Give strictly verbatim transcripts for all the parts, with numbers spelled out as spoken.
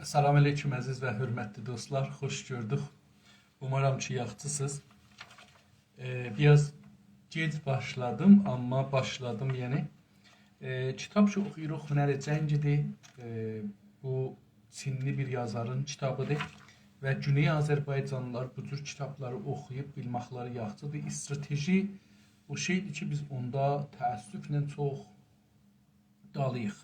سلام علیکم، عزیز و حؤرمتلی دوستلار، خوش گؤردوک. اومارام کی، یاخشیسینیز. ائ، بیر آز گئج باشلادیم، آمما باشلادیم، یعنی. ائ، کیتاب کی اوخویوروق، هنر جنگی‌دیر. ائ، بو چینلی بیر یازارین کیتابی‌دیر و گونئی آذربایجانلیلار بو جور کیتابلاری اوخویوب بیلمک‌لری یاخشی‌دیر. استراتژی او شئی‌دیر کی، بیز اوندا تأسفله چوخ دالی‌ییق.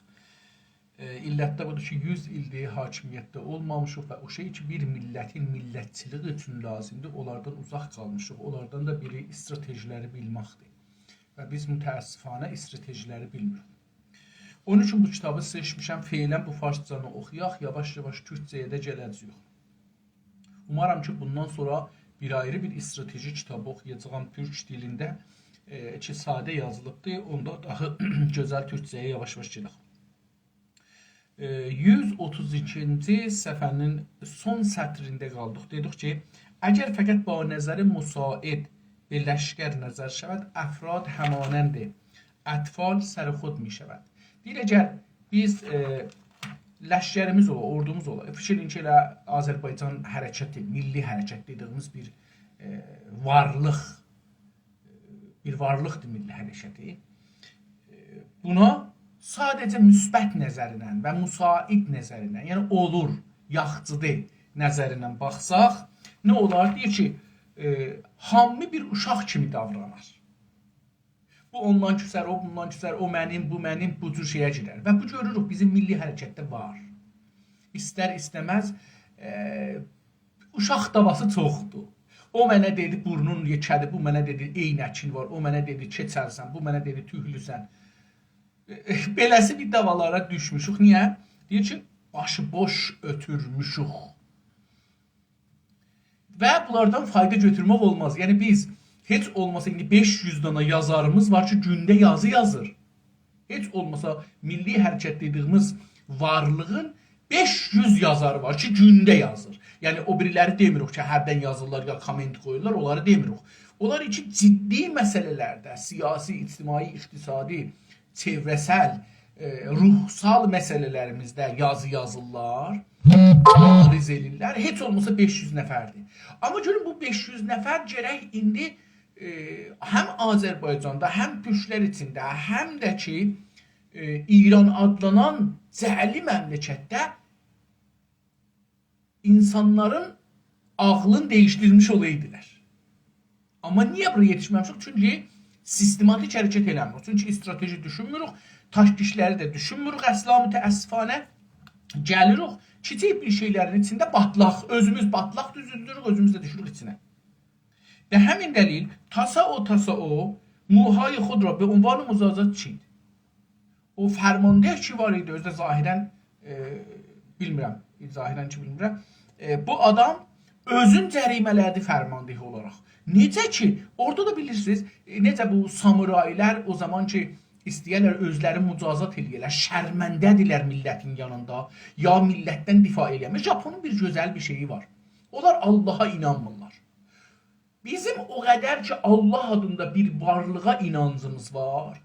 ائ، علت ده بودور کی، یوز ایلدیر حاکمیتده اولمامیشیق و او شئی کی، بیر میللتین میللتچیلیک اوچون لازیمدیر، اونلاردان اوزاق قالمیشیق. اونلاردان دا بیری استراتژی‌لری بیلمک‌دیر. و بیز متأسفانه استراتژی‌لری بیلمیریک. اونون اوچون بو کیتابی سئچمیشم. فعلاً بو فارسجانی اوخویاق، یاواش-یاواش تورکجه‌یه ده گله‌جه‌ییک. اومارام کی، بوندان سونرا بیر آیری بیر استراتژی کیتابی اوخویاجاغام تورک دیلینده، ائ، کی، ساده یازیلیبدیر. اوندا داها گؤزل تورکجه‌یه یاواش-یاواش گئدک. ائ، یوز اوتوز ایکینجی صفحه‌نین سون سطرینده قالدیق. دئدیک کی، «اگر فقط با نظر مساعد به لشکر نظر شود، افراد همانند اطفال سر خود می‌شود.» دئییر، اگر بیز، ائ، لشکریمیز اولا، اوردوموز اولا، فیکیر ائله‌یین کی، ائله آذربایجان حرکتی، میللی حرکت دئدیگیمیز بیر، ائ، وارلیق، بیر وارلیقدیر میللی حرکتی. ائ، بونا ساده‌جه مثبت نظرینن و مساعد نظرینن، یعنی اولور، یاخشی‌دیر نظرینن باخساق، نه اولار؟ دئییر کی، ائ، هامی بیر اوشاق کیمی داورانار. بو اوندان کوسر، او بوندان کوسر، او منیم، بو منیم، بو جور شئیه گیرر. و بو گؤروروک، بیزیم میللی حرکتده وار. ایستر-ایسته‌مز، ائ، اوشاق دعواسی چوخدور. او منه دئدی، بورنون یئکه‌دیر، بو منه دئدی، عینکین وار، او منه دئدی، کئچلسن، بو منه دئدی، توکلوسن. ائ، بئله‌سی بیر دعوالارا دوشموشوک. نییه؟ دئییر کی، باشی‌بوش اؤتورموشوک. و بونلاردان فایدا گؤتورمک اولماز. یعنی بیز هئچ اولماسا ایندی بئش یوز دانا یازاریمیز وار کی، گونده یازی یازیر. هئچ اولماسا میللی حرکت دئدیگیمیز وارلیغین بئش یوز یازاری وار کی، گونده یازیر. یعنی او بیری‌لری دئمیریک کی، هردن یازیرلار یا کامنت قویورلار، اونلاری دئمیریک. اونلار کی، جدی مسئله‌لرده، سیاسی، اجتماعی، اقتصادی، چئوره‌سل، ائ، روحسال مسئله‌لریمیزده یازی یازیرلار، مبارزه ائدیرلر. هئچ اولماسا بئش یوز نفردیر. آمما گؤرون، بو بئش یوز نفر گرک ایندی، ائ، هم آذربایجاندا، هم تورکلر ایچینده، هم ده کی، ائ، ایران آدلانان جعلی مملکتده اینسانلارین عاغلینی دییشدیرمیش اولایدیلار. آمما نییه بورا یئتیشمه‌میشیک؟ چونکی سیستماتیک حرکت ائله‌میریک. چونکی استراتژی دوشونموروک، تاکتیکلری ده دوشونموروک اصلا، متأسفانه. گلیریک، کیچیک بیر شئیلرین ایچینده باتلاق، اؤزوموز باتلاق دوزولدوروک، اؤزوموز ده دوشوروک ایچینه. به همین دلیل تاسائو تاسائو موهای خود را به عنوان مجازات چید. او فرمانده کی وار ایدی، اؤزو ده ظاهراً، ائ، بیلمیرم، ظاهراً کی بیلمیرم. ائ، بو آدام اؤزون جریمه‌له‌دی فرمانده اولاراق. نئجه کی، اورادا دا بیلیرسینیز، ائ، نئجه بو سامورایلار او زامان کی ایسته‌یرلر اؤزلری مجازات ائله‌یه‌لر، شرمنده‌دیرلر میللتین یانیندا، یا میللتدن دفاع ائله‌میر. ژاپونون بیر گؤزل بیر شئیی وار. اونلار آللاها اینانمیرلار. بیزیم او قدر کی، آللاه آدیندا بیر وارلیغا اینانجیمیز وار،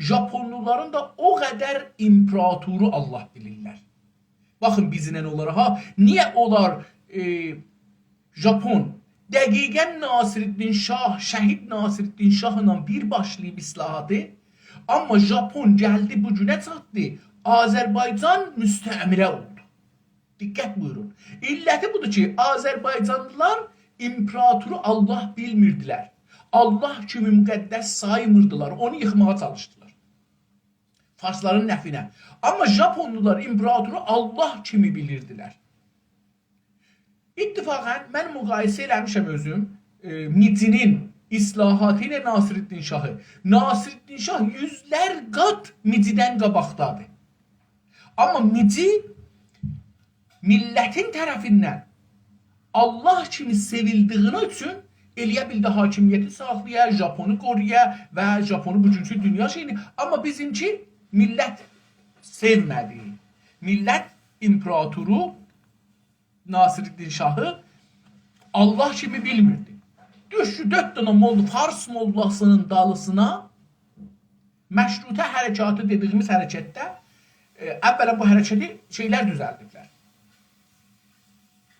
ژاپونلولارین دا او قدر ایمپراتورو آللاه بیلیرلر. باخین، بیزینن اونلارا، ها، نییه اونلار، ائ، ژاپون دقیقاً ناصرالدین شاه، شهید ناصرالدین شاهلا بیر باشلاییب اصلاحاتی، آمما ژاپون گلدی بو گونه چاتدی، آذربایجان مستعمره اولدو. دقت بویورون. علتی بودور کی، آذربایجانلیلار ایمپراتورو آللاه بیلمیردیلر. آللاه کیمی مقدس سایمیردیلار، اونو ییخماغا چالیشدیلار. فارسلارین نفعینه. آمما ژاپونلولار ایمپراتورو آللاه کیمی بیلیردیلر. اتفاقاً من مقایسه ائله‌میشم اؤزوم، ائ، میجی‌نین اصلاحاتی ایله ناصرالدین شاهی. ناصرالدین شاه یوزلر قات میجی‌دن قاباقدادیر. آمما میجی میللتین طرفیندن آللاه کیمی سئویلدیگینی اوچون ائلیه بیلدی حاکمیتی ساخلایا، ژاپونو قورویا و ژاپونو بوگونکو دونیا شئیینی. آمما بیزیمکی میللت سئومه‌دی. میللت ایمپراتورو ناصرالدین شاهی آللاه کیمی بیلمیردی. دوشدو دؤرد دنه مول-، فارس موللاسینین دالیسینا، مشروطه حرکاتی دئدیگیمیز حرکتده، ائ، اولاً بو حرکتی شئیلر دوزلدیبلر.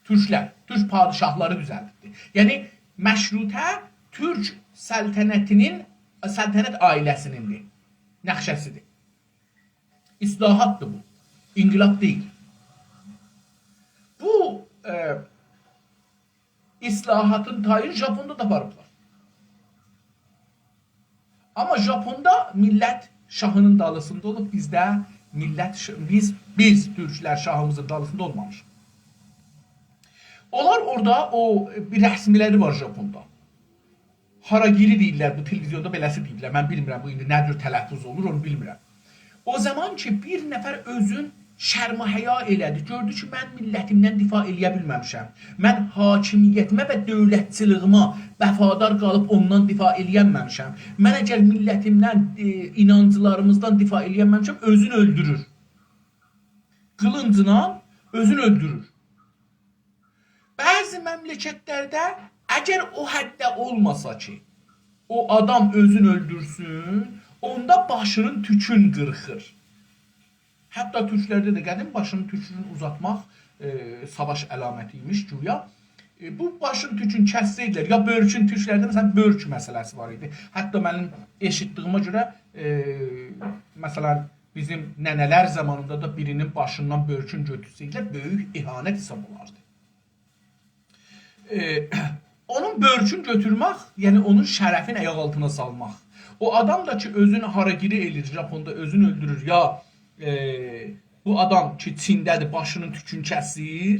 تورکلر، تورک پادشاهلاری دوزلدیبدی. یعنی، مشروطه تورک سلطنتینین، سلطنت عائله‌سینیندیر، نقشه‌سیدیر. اصلاحاتدیر بو، انقلاب دئییل. بو، ائ، اصلاحاتین تایین ژاپوندا دا آپاریبلار. آمما ژاپوندا میللت شاهینین دالیسیندا اولوب، بیزده میللت ش-، بیز، بیز تورکلر شاهیمیزین دالیسیندا اولمامیشیق. اونلار اورادا او بیر رسملری وار ژاپوندا. هاراگیری دئییرلر، بو تلویزیوندا بئله‌سی دئییرلر. من بیلمیرم بو ایندی نه جور تلفظ اولور، اونو بیلمیرم. او زامان کی، بیر نفر اؤزون شرم و حیا ائله‌دی، گؤردو کی، من میللتیمدن دفاع ائلیه بیلمه‌میشم. من حاکمیتیمه و دؤولتچیلیگیمه وفادار قالیب اوندان دفاع ائلیه‌نمه‌میشم. من اگر میللتیمدن، ائ، اینانجلاریمیزدان دفاع ائلیه‌نمه‌میشم، اؤزون اؤلدورور. قیلینجلا اؤزون اؤلدورور. بعضی مملکتلرده اگر او حدده اولماسا کی، او آدام اؤزون اؤلدورسون، اوندا باشینین توکون قیرخیر. حتی تورکلرده ده قدیم باشینین توکونو اوزاتماق، ائ، ساواش علامتی ایمیش گویا. ائ، بو باشین توکون کسسه‌یدیلر، یا بؤرکون، تورکلرده، مثلا، بؤرک مسئله‌سی وار ایدی. حتی منیم ائشیتدیگیمه گؤره، ائ، مثلا، بیزیم ننه‌لر زامانیندا دا بیرینین باشیندان بؤرکون گؤتورسه‌یدیلر، بؤیوک اهانت حساب اولاردی. ائ، اونون بؤرکون گؤتورمک، یعنی اونون شرفین آیاق آلتینا سالماق. او آدام دا کی، اؤزون هاراگیری ائله‌ییر، ژاپوندا اؤزون اؤلدورور، یا، ائ، بو آدام کی، چینده‌دیر، باشینین توکون کسیر.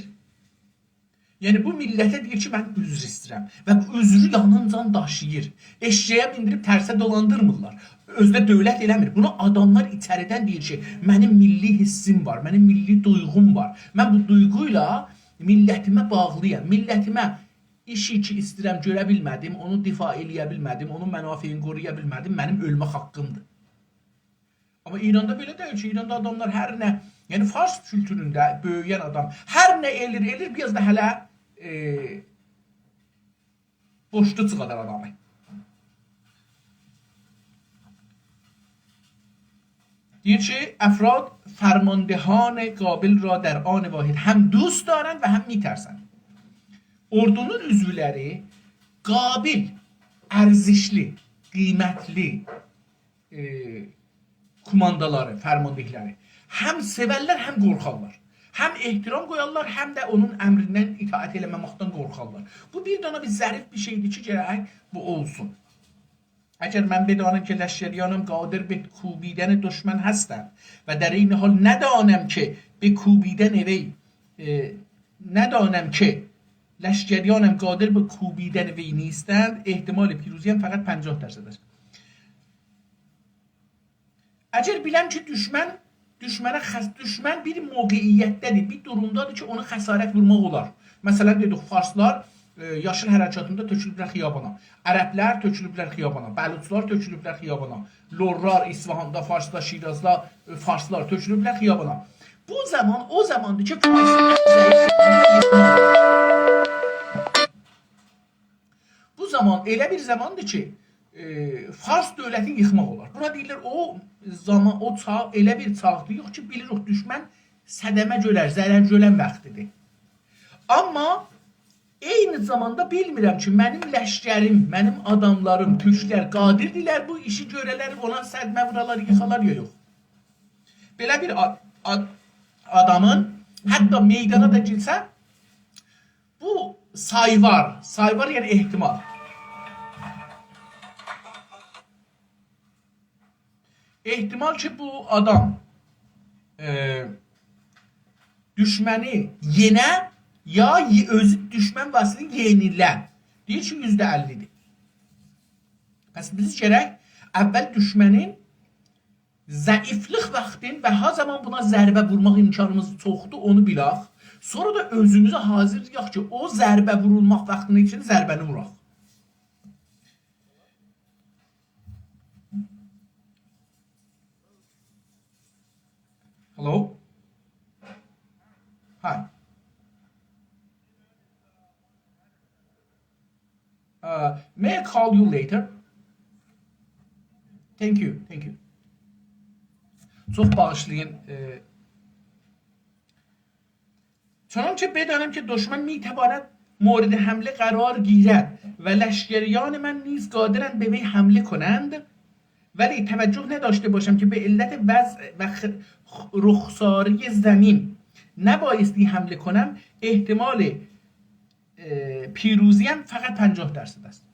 یعنی، بو میللته دئییر کی، من عذر ایسته‌ییرم. و بو عذرو یانینجان داشیییر. ائششه‌یه میندیریب ترسه دولاندیرمیرلار. اؤزو ده دؤولت ائله‌میر. بونو آداملار ایچریدن دئییر کی، منیم میللی حیسیم وار، منیم میللی دویغوم وار. من بو دویغو ایله میللتیمه باغلییام. میللتیمه ایشی کی ایسته‌ییرم گؤره بیلمه‌دیم، اونو دفاع ائلیه بیلمه‌دیم، اونون منافعینی قورویا بیلمه‌دیم، منیم اؤلمک حاققیمدیر. آمما ایراندا بئله دئییل کی، ایراندا آداملار هر نه، یعنی فارس کولتورونده بؤیوین آدام هر نه ائلیر، ائلیر، بیر آز دا هله، ائ، بوشلو چیخادار آدامی. دئییر کی، افراد فرماندهان قابل را در آن واحد هم دوست دارند و هم می‌ترسند. اوردونون عضولری قابل، ارزشلی، قیمتلی، ائ، کوماندالاری، فرماندهلری هم سئورلر، هم قورخارلار. هم احترام قویارلار، هم ده اونون امریندن اطاعت ائله‌مه‌مکدن قورخارلار. بو بیر دنه بیر ظریف بیر شئیدیر کی، گرک بو اولسون. اگر من بدانم که لشکریانم قادر به کوبیدن دشمن هستند و در عین حال ندانم که به کوبیدن وی، ائ، ندانم که لشکریانم قادر به کوبیدن وی نیستند، احتمال پیروزیم فقط پنجاه درصد است. اگر بیلم کی، دوشمن، دوشمنه خس-، دوشمن بیر موقعیتده‌دیر، بیر دورومدادیر کی، اونا خسارت وورماق اولار. مثلا، دئدیک، فارسلار، ائ، یاشیل حرکاتیندا تؤکولوبلر خیابانا. عربلر تؤکولوبلر خیابانا. بلوچلار تؤکولوبلر خیابانا. لورلار، اصفهاندا، فارسدا، شیرازدا، ائ، فارسلار تؤکولوبلر خیابانا. بو زامان، او زاماندیر کی، فارسین ان ضعیف بو زامان ائله بیر زاماندیر کی، ائ، فارس دؤولتینی ییخماق اولار. بونا دئییرلر، او زامان، او چاغ، ائله بیر چاغدیر، یوخ کی، بیلیریک، دوشمن صدمه گؤرر، ضرر گؤرن واختیدیر. آمما عینی زاماندا بیلمیرم کی، منیم لشکریم، منیم آداملاریم، تورکلر قادردیرلر بو ایشی گؤره‌لر، اونا صدمه وورالار، ییخالار یا یوخ. بئله بیر آد-، آد-، آدامین حتی میدانا دا گیرسه، بو سایوار، سایوار یعنی احتمال. احتمال کی، بو آدام، ائ، دوشمنی یئنه یا ی-، اؤزو دوشمن واسطه‌سیله یئنیله. دئییر کی، یوزده اللی‌دیر. پس بیز گرک اول دوشمنین ضعیفلیک واختین و ها زامان بونا ضربه وورماق امکانیمیز چوخدور، اونو بیلک. سونرا دا اؤزوموزو حاضیرلایاق کی، او ضربه وورولماق واختینین ایچینده ضربه‌نی ووراق. Hello? Hi. Uh, may I call you later? Thank you, thank you. چوخ باغیشلایین، ائ، چنانچه بدانم که دشمن می‌تواند مورد حمله قرار گیرد و لشکریان من نیز قادرند به وی حمله کنند، ولی توجه نداشته باشم که به علت وضع و خ-، خ-، رخساری زمین نبایستی حمله کنم، احتمال، اه، پیروزیم فقط پنجاه درصد است.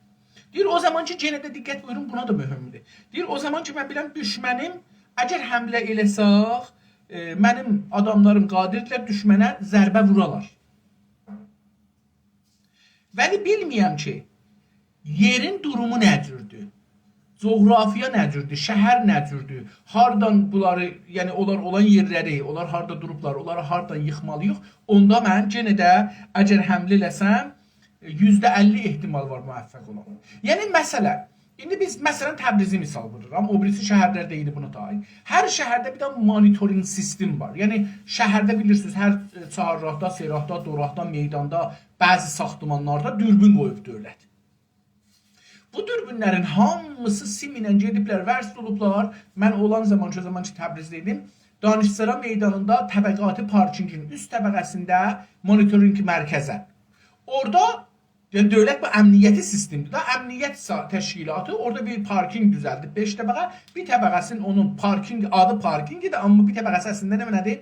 دئییر، او زامان کی، یئنه ده دقت بویورون، بونا دا مهمدور. دئییر، او زامان کی، من بیلم دوشمنیم، اگر حمله ائله‌سک، ائ، منیم آداملاریم قادردیرلر دوشمنه ضربه وورالار. ولی بیلمیرم کی، یئرین دورومو نه جوردور؟ جغرافیا نه جوردور؟ شهر نه جوردور؟ هاردان بونلاری، یعنی اونلار اولان یئرلری، اونلار هاردا دوروبلار، اونلاری هاردان ییخمالی‌ییق؟ اوندا من یئنه ده، اگر حمله ائله‌سم، یوزده اللی احتمال وار موفق اولام. یعنی، مثلا، ایندی بیز، مثلا، تبریزی مثال وورورام. او بیریسی شهرلر ده ایدی بونا تای. هر شهرده بیر دنه مانیتورینگ سیستم وار. یعنی، شهرده بیلیرسینیز، هر، ائ، چهارراهدا، سه‌راهدا، دوراهدا، میداندا، بعضی ساختمانلاردا دوربین قویوب دؤولت. بو دوربینلرین هامیسی سیم ایله گئدیبلر، وصل اولوبلار. من اولان زامان کی، او زامان کی، تبریزده ایدیم، دانشسرا میدانیندا طبقاتی پارکینگین اوست طبقه‌سینده مانیتورینگ مرکزه. اورادا، یعنی، دؤولت بو امنیتی سیستمدیر دا، امنیت سا-، تشکیلاتی اورادا بیر پارکینگ دوزلدیب، بئش طبقه، بیر طبقه‌سینین اونون پارکینگ، آدی پارکینگدیر، آمما بیر طبقه‌سی اصلینده نمنه‌دیر؟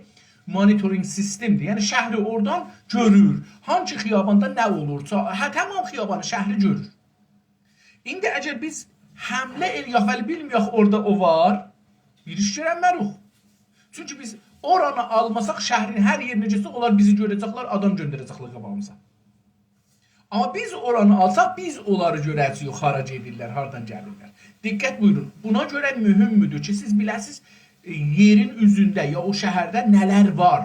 مانیتورینگ سیستمدیر. یعنی، شهری اورادان گؤرور. هانسی خیاباندا نه اولورسا، هه، تمام خیابانی، شهری گؤرور. ایندی اگر بیز حمله ائله‌یک، ولی بیلمیریک اورادا او وار، بیر ایش گؤرنمه‌ریک. چونکی بیز اورانی آلماساق، شهرین هر یئرینه گئتسک، اونلار بیزی گؤره‌جکلر، آدام گؤندره‌جکلر قاباغیمیزا. آمما بیز اورانی آلساق، بیز اونلاری گؤره‌جه‌ییک، هارا گئدیرلر، هاردان گلیرلر. دقت بویورون، بونا گؤره مهمدور کی، سیز بیله‌سینیز، ائ، یئرین اوزونده یا او شهرده نه‌لر وار.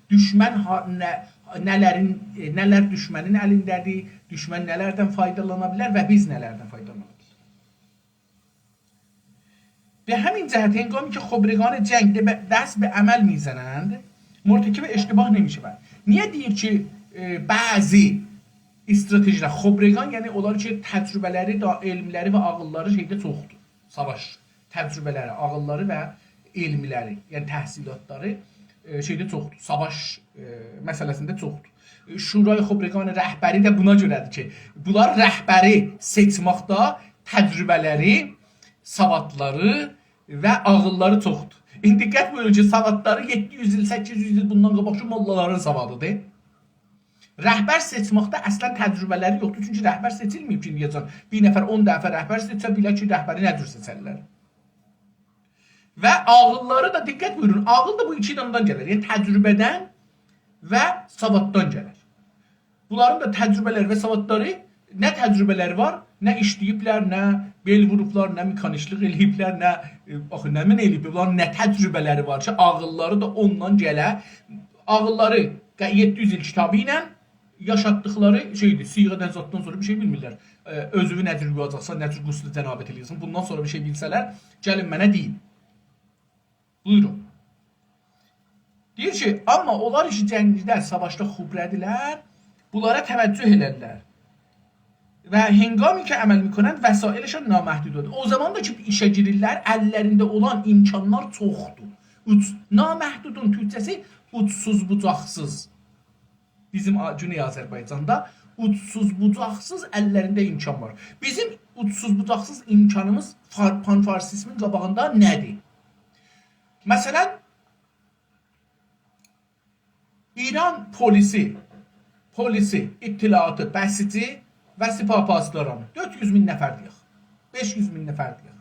دوشمن ها-، نه-، نه‌لرین، ائ، نه‌لر دوشمنین الینده‌دیر، دوشمن نه‌لردن فایدالانا بیلر و بیز نه‌لردن فایدالانا بیلریک. به همین جهت هنگامی که خبرگان جنگ به-، دست به عمل می‌زنند، مرتکب اشتباه نمی‌شوند. نییه دئییر کی، ائ، بعضی استراتژی‌لر، خبرگان، یعنی اونلار کی، تجربه‌لری، دا، علملری و عاغیللاری شئیده چوخدور. ساواش تجربه‌لری، عاغیللاری و علملری، یعنی تحصیلاتلاری، ائ، شئیده چوخدور. ساواش، ائ، مسئله‌سینده چوخدور. ائ، شورای خبرگان رهبری ده بونا گؤره‌دیر کی، بونلار رهبری سئچمکده تجربه‌لری، سوادلاری و عاغیللاری چوخدور. ایندی دقت بویورون کی، سوادلاری یئددی یوز ایل، سککیز یوز ایل بوندان قاباق کی، موللالارین سوادیدیر. رهبر سئچمکده اصلا تجربه‌لری یوخدور، چونکی رهبر سئچیلمه‌ییب کی، ایندیه‌جن بیر نفر اون دفعه رهبر سئچه بیلر کی، رهبری نه جور سئچرلر. و عاغیللاری دا، دقت بویورون، عاغیل دا بو ایکی دانادان گلیر. یعنی تجربه‌دن و سواددان گلیر. بونلارین دا تجربه‌لری و سوادلاری، نه تجربه‌لری وار، نه ایشله‌ییبلر، نه بئل ووروبلار، نه مکانیکچیلیق ائله‌ییبلر، نه، ائ، آخی، نمنه ائله‌ییبلر، بونلارین نه تجربه‌لری وار کی، عاغیللاری دا اوندان گله. عاغیللاری ق-، یئددی یوز ایل کیتابی ایله یاشاتدیقلاری شئیدیر، صیغه‌دن زاددان سونرا بیر شئی بیلمیرلر. ائ، اؤزووو نه جور یویاجاقسان، نه جور غسل جنابت ائله‌یه‌جکسن، بوندان سونرا بیر شئی بیلسه‌لر، گلین منه دئیین. بویورون. دئییر کی، آمما اونلار کی جنگده، ساواشدا خبره‌دیرلر، بونلارا توجه ائلرلر. و هنگامی که عمل می‌کنند، وسایلشان نامحدود بود. او زامان دا کی، ایشه گیریرلر، اللرینده اولان امکانلار چوخدور. اوچ-، نامحدودون تورکجه‌سی اوجسوز بوجاقسیز. بیزیم آ-، گونئی آذربایجاندا اوجسوز بوجاقسیز اللرینده امکان وار. بیزیم اوجسوز بوجاقسیز امکانیمیز فار-، پان‌فارسیزمین قاباغیندا نه‌دیر؟ مثلا، ایران پلیسی، پلیسی، اطلاعاتی، بسیجی و سپاه پاسدارانی. دؤرد یوز مین نفر دئیک. بئش یوز مین نفر دئیک.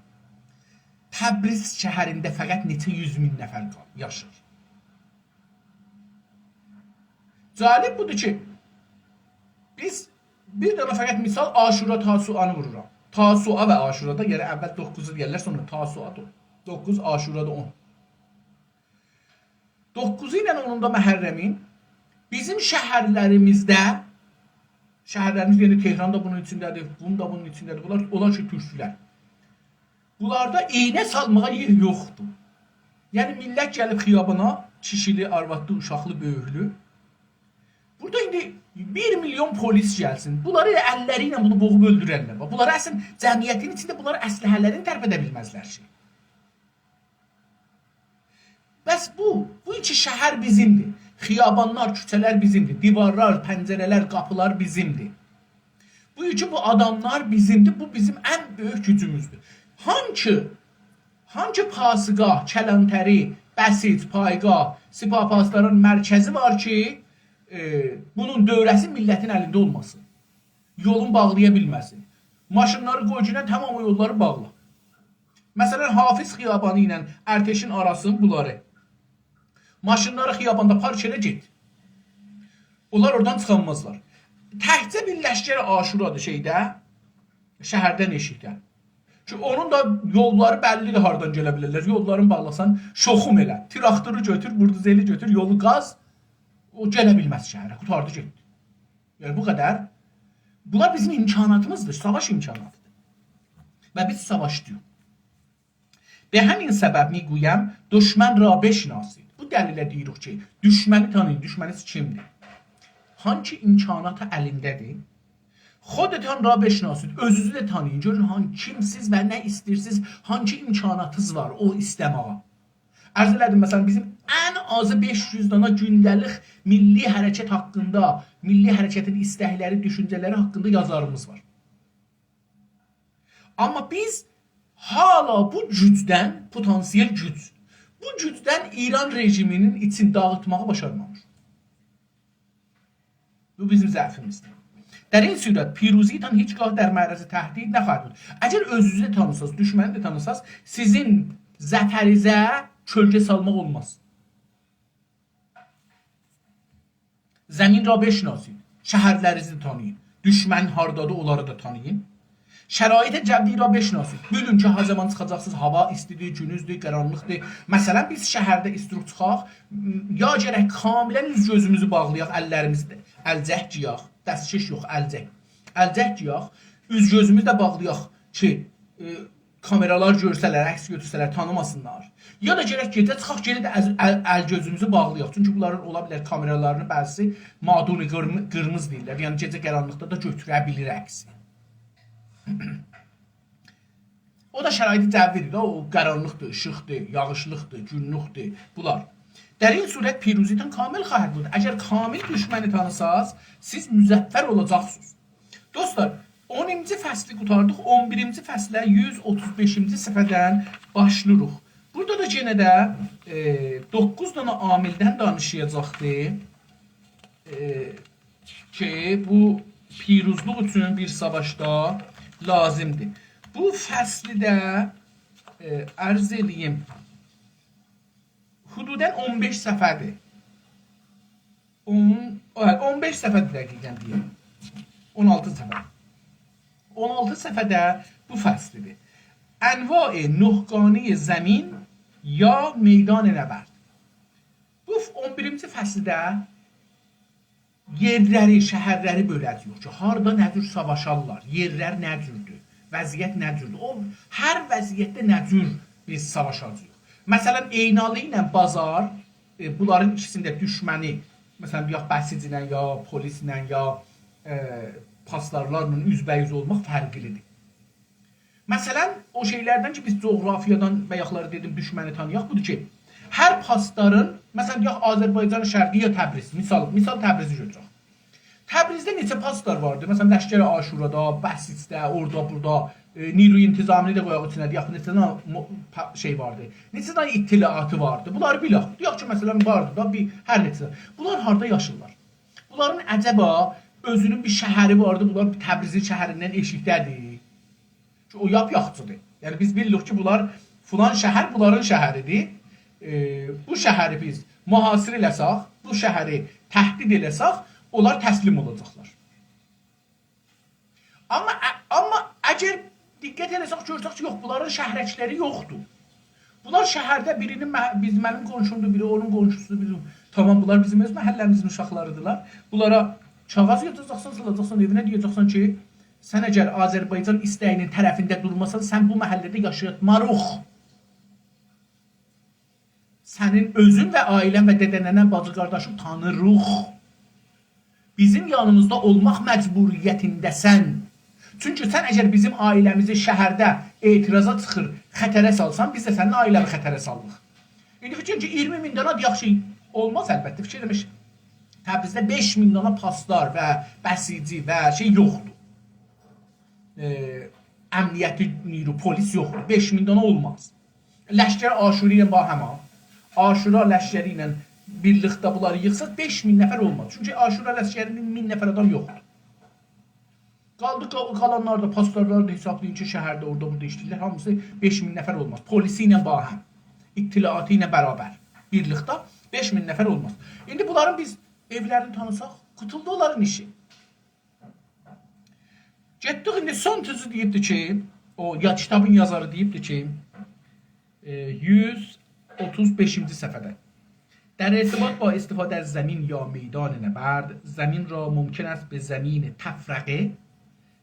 تبریز شهرینده فقط نئچه یوز مین نفر قال-، یاشیر؟ جالب بودور کی، بیز بیر دنه فقط مثال عاشورا تاسوعانی وورورام. تاسوعا و عاشورا دا، یعنی اول دوققوزو دئیرلر، سونرا تاسوعا دا، دوققوز، عاشورا دا اون. دوققوزو ایله اونوندا محرمین بیزیم شهرلریمیزده، شهرلریمیز، یعنی تهران دا بونون ایچینده‌دیر، قم دا بونون ایچینده‌دیر، بونلار، اونلار کی، تورکلر. بونلاردا ایینه سالماغا یئر یوخدور. یعنی میللت گلیب خیابانا، کیشیلی، آروادلی، اوشاقلی، بؤیوکلو. بورادا ایندی بیر میلیون پلیس گلسین. بونلاری ائله اللری ایله بونو بوغوب اؤلدوررلر. باخ، بونلاری اصلا جمعیتین ایچینده بونلاری اسلحه‌لرینی ترپده بیلمزلر کی. بس بو، بو ایکی شهر بیزیمدیر. خیابانلار، کوچه‌لر بیزیمدیر. دیوارلار، پنجره‌لر، قاپیلار بیزیمدیر. بو کی بو آداملار بیزیمدیر، بو بیزیم ان بؤیوک گوجوموزدور. هانکی، هانکی پاسگاه، کلانتری، بسیج، پایگاه، سپاه پاسداران مرکزی وار کی، ائ، بونون دؤوره‌سی میللتین الینده اولماسین؟ یولون باغلایا بیلمه‌سین؟ ماشینلاری قوی گونن، تمام او یوللاری باغلا. مثلا، حافظ خیابانی ایله ارتشین آراسین بونلاری. ماشینلاری خیاباندا پارک ائله، گئت. اونلار اورادان چیخانمازلار. تکجه بیر لشکر عاشورادیر شئیده، شهردن ائشیکده. کی اونون دا یوللاری بللیدیر، هاردان گله بیلرلر. یوللارین باغلاسان، شوخوم ائله. تراکتورو گؤتور، بولدوزری گؤتور، یولو قاز. او گله بیلمز شهره، قوتاردی گئتدی. یعنی بو قدر. بونلار بیزیم امکاناتیمیزدیر، ساواش امکاناتیدیر. و بیز ساواشداییق. «به همین سبب می‌گویم دشمن را بشناسید.» بو دلیله دئییریک کی، دوشمنی تانییین، دوشمنیز کیمدیر؟ هانسی امکاناتی الینده‌دیر؟ «خودتان را بشناسید»، اؤزونوزو ده تانییین، گؤرون هان-، کیمسیز و نه ایسته‌ییرسیز، هانسی امکاناتیز وار او ایسته‌مه‌یه. عرض ائله‌دیم، مثلا، بیزیم ان آزی بئش یوز دانا گونده‌لیک میللی حرکت حاقیندا، میللی حرکتین ایستکلری، دوشونجه‌لری حاقیندا یازاریمیز وار. آمما بیز هالا بو گوجدن، پتانسیل گوج، بو گوجدن ایران رژیمینین ایچین داغیتماغی باشارمامیشیق. بو بیزیم ضعفیمیزدیر. «در این صورت پیروزی‌تان هیچگاه در معرض تهدید نخواهد بود.» اگر اؤزونوزو ده تانیساز، دوشمنی ده تانیساز، سیزین ظفرینیزه کؤلگه سالماق اولماز. «زمین را بشناسید.» شهرلرینیزی تانییین. دوشمن هاردادیر، اونلاری دا تانییین. «شرایط جوی را بشناسید.» بیلین کی، ها زامان چیخاجاقسینیز، هاوا ایستیدیر، گونوزدور، قارانلیقدیر. مثلا، بیز شهرده ایستیروق چیخاق، م، یا گرک کاملا اوز گؤزوموزو باغلایاق، اللریمیزی ده، الجک گئیک، دستکش یوخ، الجک. الجک گئیک، اوز گؤزوموزو ده باغلایاق کی، ائ، کامئرالار گؤرسه‌لر، عکس گؤتورسه‌لر، تانیماسینلار. یا دا گرک گئجه چیخاق، گئنه ده ال، ال، ال گؤزوموزو باغلایاق. چونکی بونلارین اولا بیلر کامئرالارینین بعضیسی مادون قیرمی، قیرمیزی دئییرلر. یعنی گئجه قارانلیقدا دا گؤتوره بیلیر عکسی. او دا شرایط جوی‌دیر ده، او قارانلیقدیر، ایشیقدیر، یاغیشلیقدیر، گونلوکدور، بونلار. «در این صورت پیروزی‌تان کامل خواهد بود.» اگر کامل دوشمنی تانیساز، سیز مظفر اولاجاقسینیز. دوستلار، اونونجو فصلی قوتاردیق، اون بیرینجی فصله یوز اوتوز بئشینجی صفحه‌دن باشلاییریق. بورادا دا یئنه ده، ائ، دوققوز دنه عاملدن دانیشاجاقدیر، ائ، کی، بو پیروزلوق اوچون بیر ساواشدا لازیمدیر. بو فصلی ده، ائ، عرض ائله‌ییم، حدودا اون بئش صفحه‌دیر. اون، هه، اون بئش صفحه‌دیر دقیقا دئییم. اون آلتی صفحه. اون آلتی صفحه‌ده بو فصلیدیر. «انواع نهگانی زمین یا میدان نبرد.» بو ف، اون بیرینجی فصلده یئرلری، شهرلری بؤله‌جه‌ییک کی، هاردا نه جور ساواشارلار، یئرلر نه جوردور، وضعیت نه جوردور. او، هر وضعیتده نه جور بیز ساواشاجاغیق. مثلا، عینالی ایله بازار، ائ، بونلارین ایکیسینده دوشمنی، مثلا، یا بسیجله، یا پلیسله، یا، ائ، پاسدارلارلا اوزبه‌اوز اولماق فرقلیدیر. مثلا، او شئیلردن کی، بیز جغرافیادان بایاقلاری دئدیم، دوشمنی تانییاق، بودور کی، هر پاسدارین، مثلا، دئیک، آذربایجان شرقی یا تبریز، مثال، مثال تبریزی گؤتورک. تبریزده نئچه پاسدار واردی؟ مثلا، لشکر عاشورادا، بسیجده، اورادا، بورادا، ائ، نیروی انتظامی‌نی ده قویاق ایچینه، دئیک، نئچه دنه مو، پا، شئی واردی؟ نئچه دنه اطلاعاتی واردی؟ بونلاری بیلک. دئیک کی، مثلا، واردی دا بیر، هر نئچه. بونلار هاردا یاشیرلار؟ بونلارین عجبا اؤزونون بیر شهری واردی، بونلار تبریزین شهریندن ائشیکده‌دیر؟ کی، او لاپ یاخچیدیر. یعنی، بیز بیلیریک کی، بونلار فلان شهر بونلارین شهریدیر. ائ، بو شهری بیز محاصره ائله‌سک، بو شهری تهدید ائله‌سک، اونلار تسلیم اولاجاقلار. آمما، ا، آمما اگر دقت ائله‌سک، گؤرسک کی، یوخ، بونلارین شهرکلری یوخدور. بونلار شهرده بیرینین مه، بیز، منیم قونشومدور، بیری اونون قونشوسودور، بیری، تامام، بونلار بیزیم اؤز محله‌میزین اوشاقلاریدیرلار. بونلارا کاغیذ یازاجاقسان، سالاجاقسان ائوینه، دئیه‌جکسن کی، سن اگر آذربایجان ایسته‌یینین طرفینده دورماسان، سن بو محله‌ده یاشایاتماریق. سنین اؤزون و عائله‌ن و دده‌ننه‌ن، باجی-قارداشین تانیریق. بیزیم یانیمیزدا اولماق مجبوریتینده‌سن. چونکی سن اگر بیزیم عائله‌میزی شهرده اعتراضا چیخیر، خطره سالسان، بیز ده سنین عائله‌وی خطره سالیریق. ایندی فیکیر ائت کی، اییرمی مین دنه، دئیک کی، اولماز البته، فیکیر ائله‌میش تبریزده بئش مین دانا پاسدار و بسیجی و شئی یوخدور. ائ، امنیتی نیرو، پولیس یوخدور. بئش مین دانا اولماز. لشکر آشوری ایله باهم ها. آشورا لشکری ایله بیرلیکده بونلاری ییغساق بئش مین نفر اولماز. چونکی آشورا لشکرینین مین نفر آدام یوخدور. قالدی، قا-، قالانلاری دا، پاسدارلاری دا حسابلایین کی، شهرده اورادا بورادا ایشله‌ییرلر. هامیسی بئش مین نفر اولماز. پولیسی ایله باهم، اطلاعاتی ایله برابر. بیرلیکده بئش مین نفر اولماز. ایندی بونلارین بیز ائولرینی تانیساق، قوتولدو اونلارین ایشی. گئتدیک، ایندی سون تزی دئییبدی کی، او یا کیتابین یازاری دئییبدی کی، ائ، یوز اوتوز بئشینجی صفحه‌ده. در ارتباط با استفاده از زمین یا میدان نبرد، زمین را ممکن است به زمین تفرقه،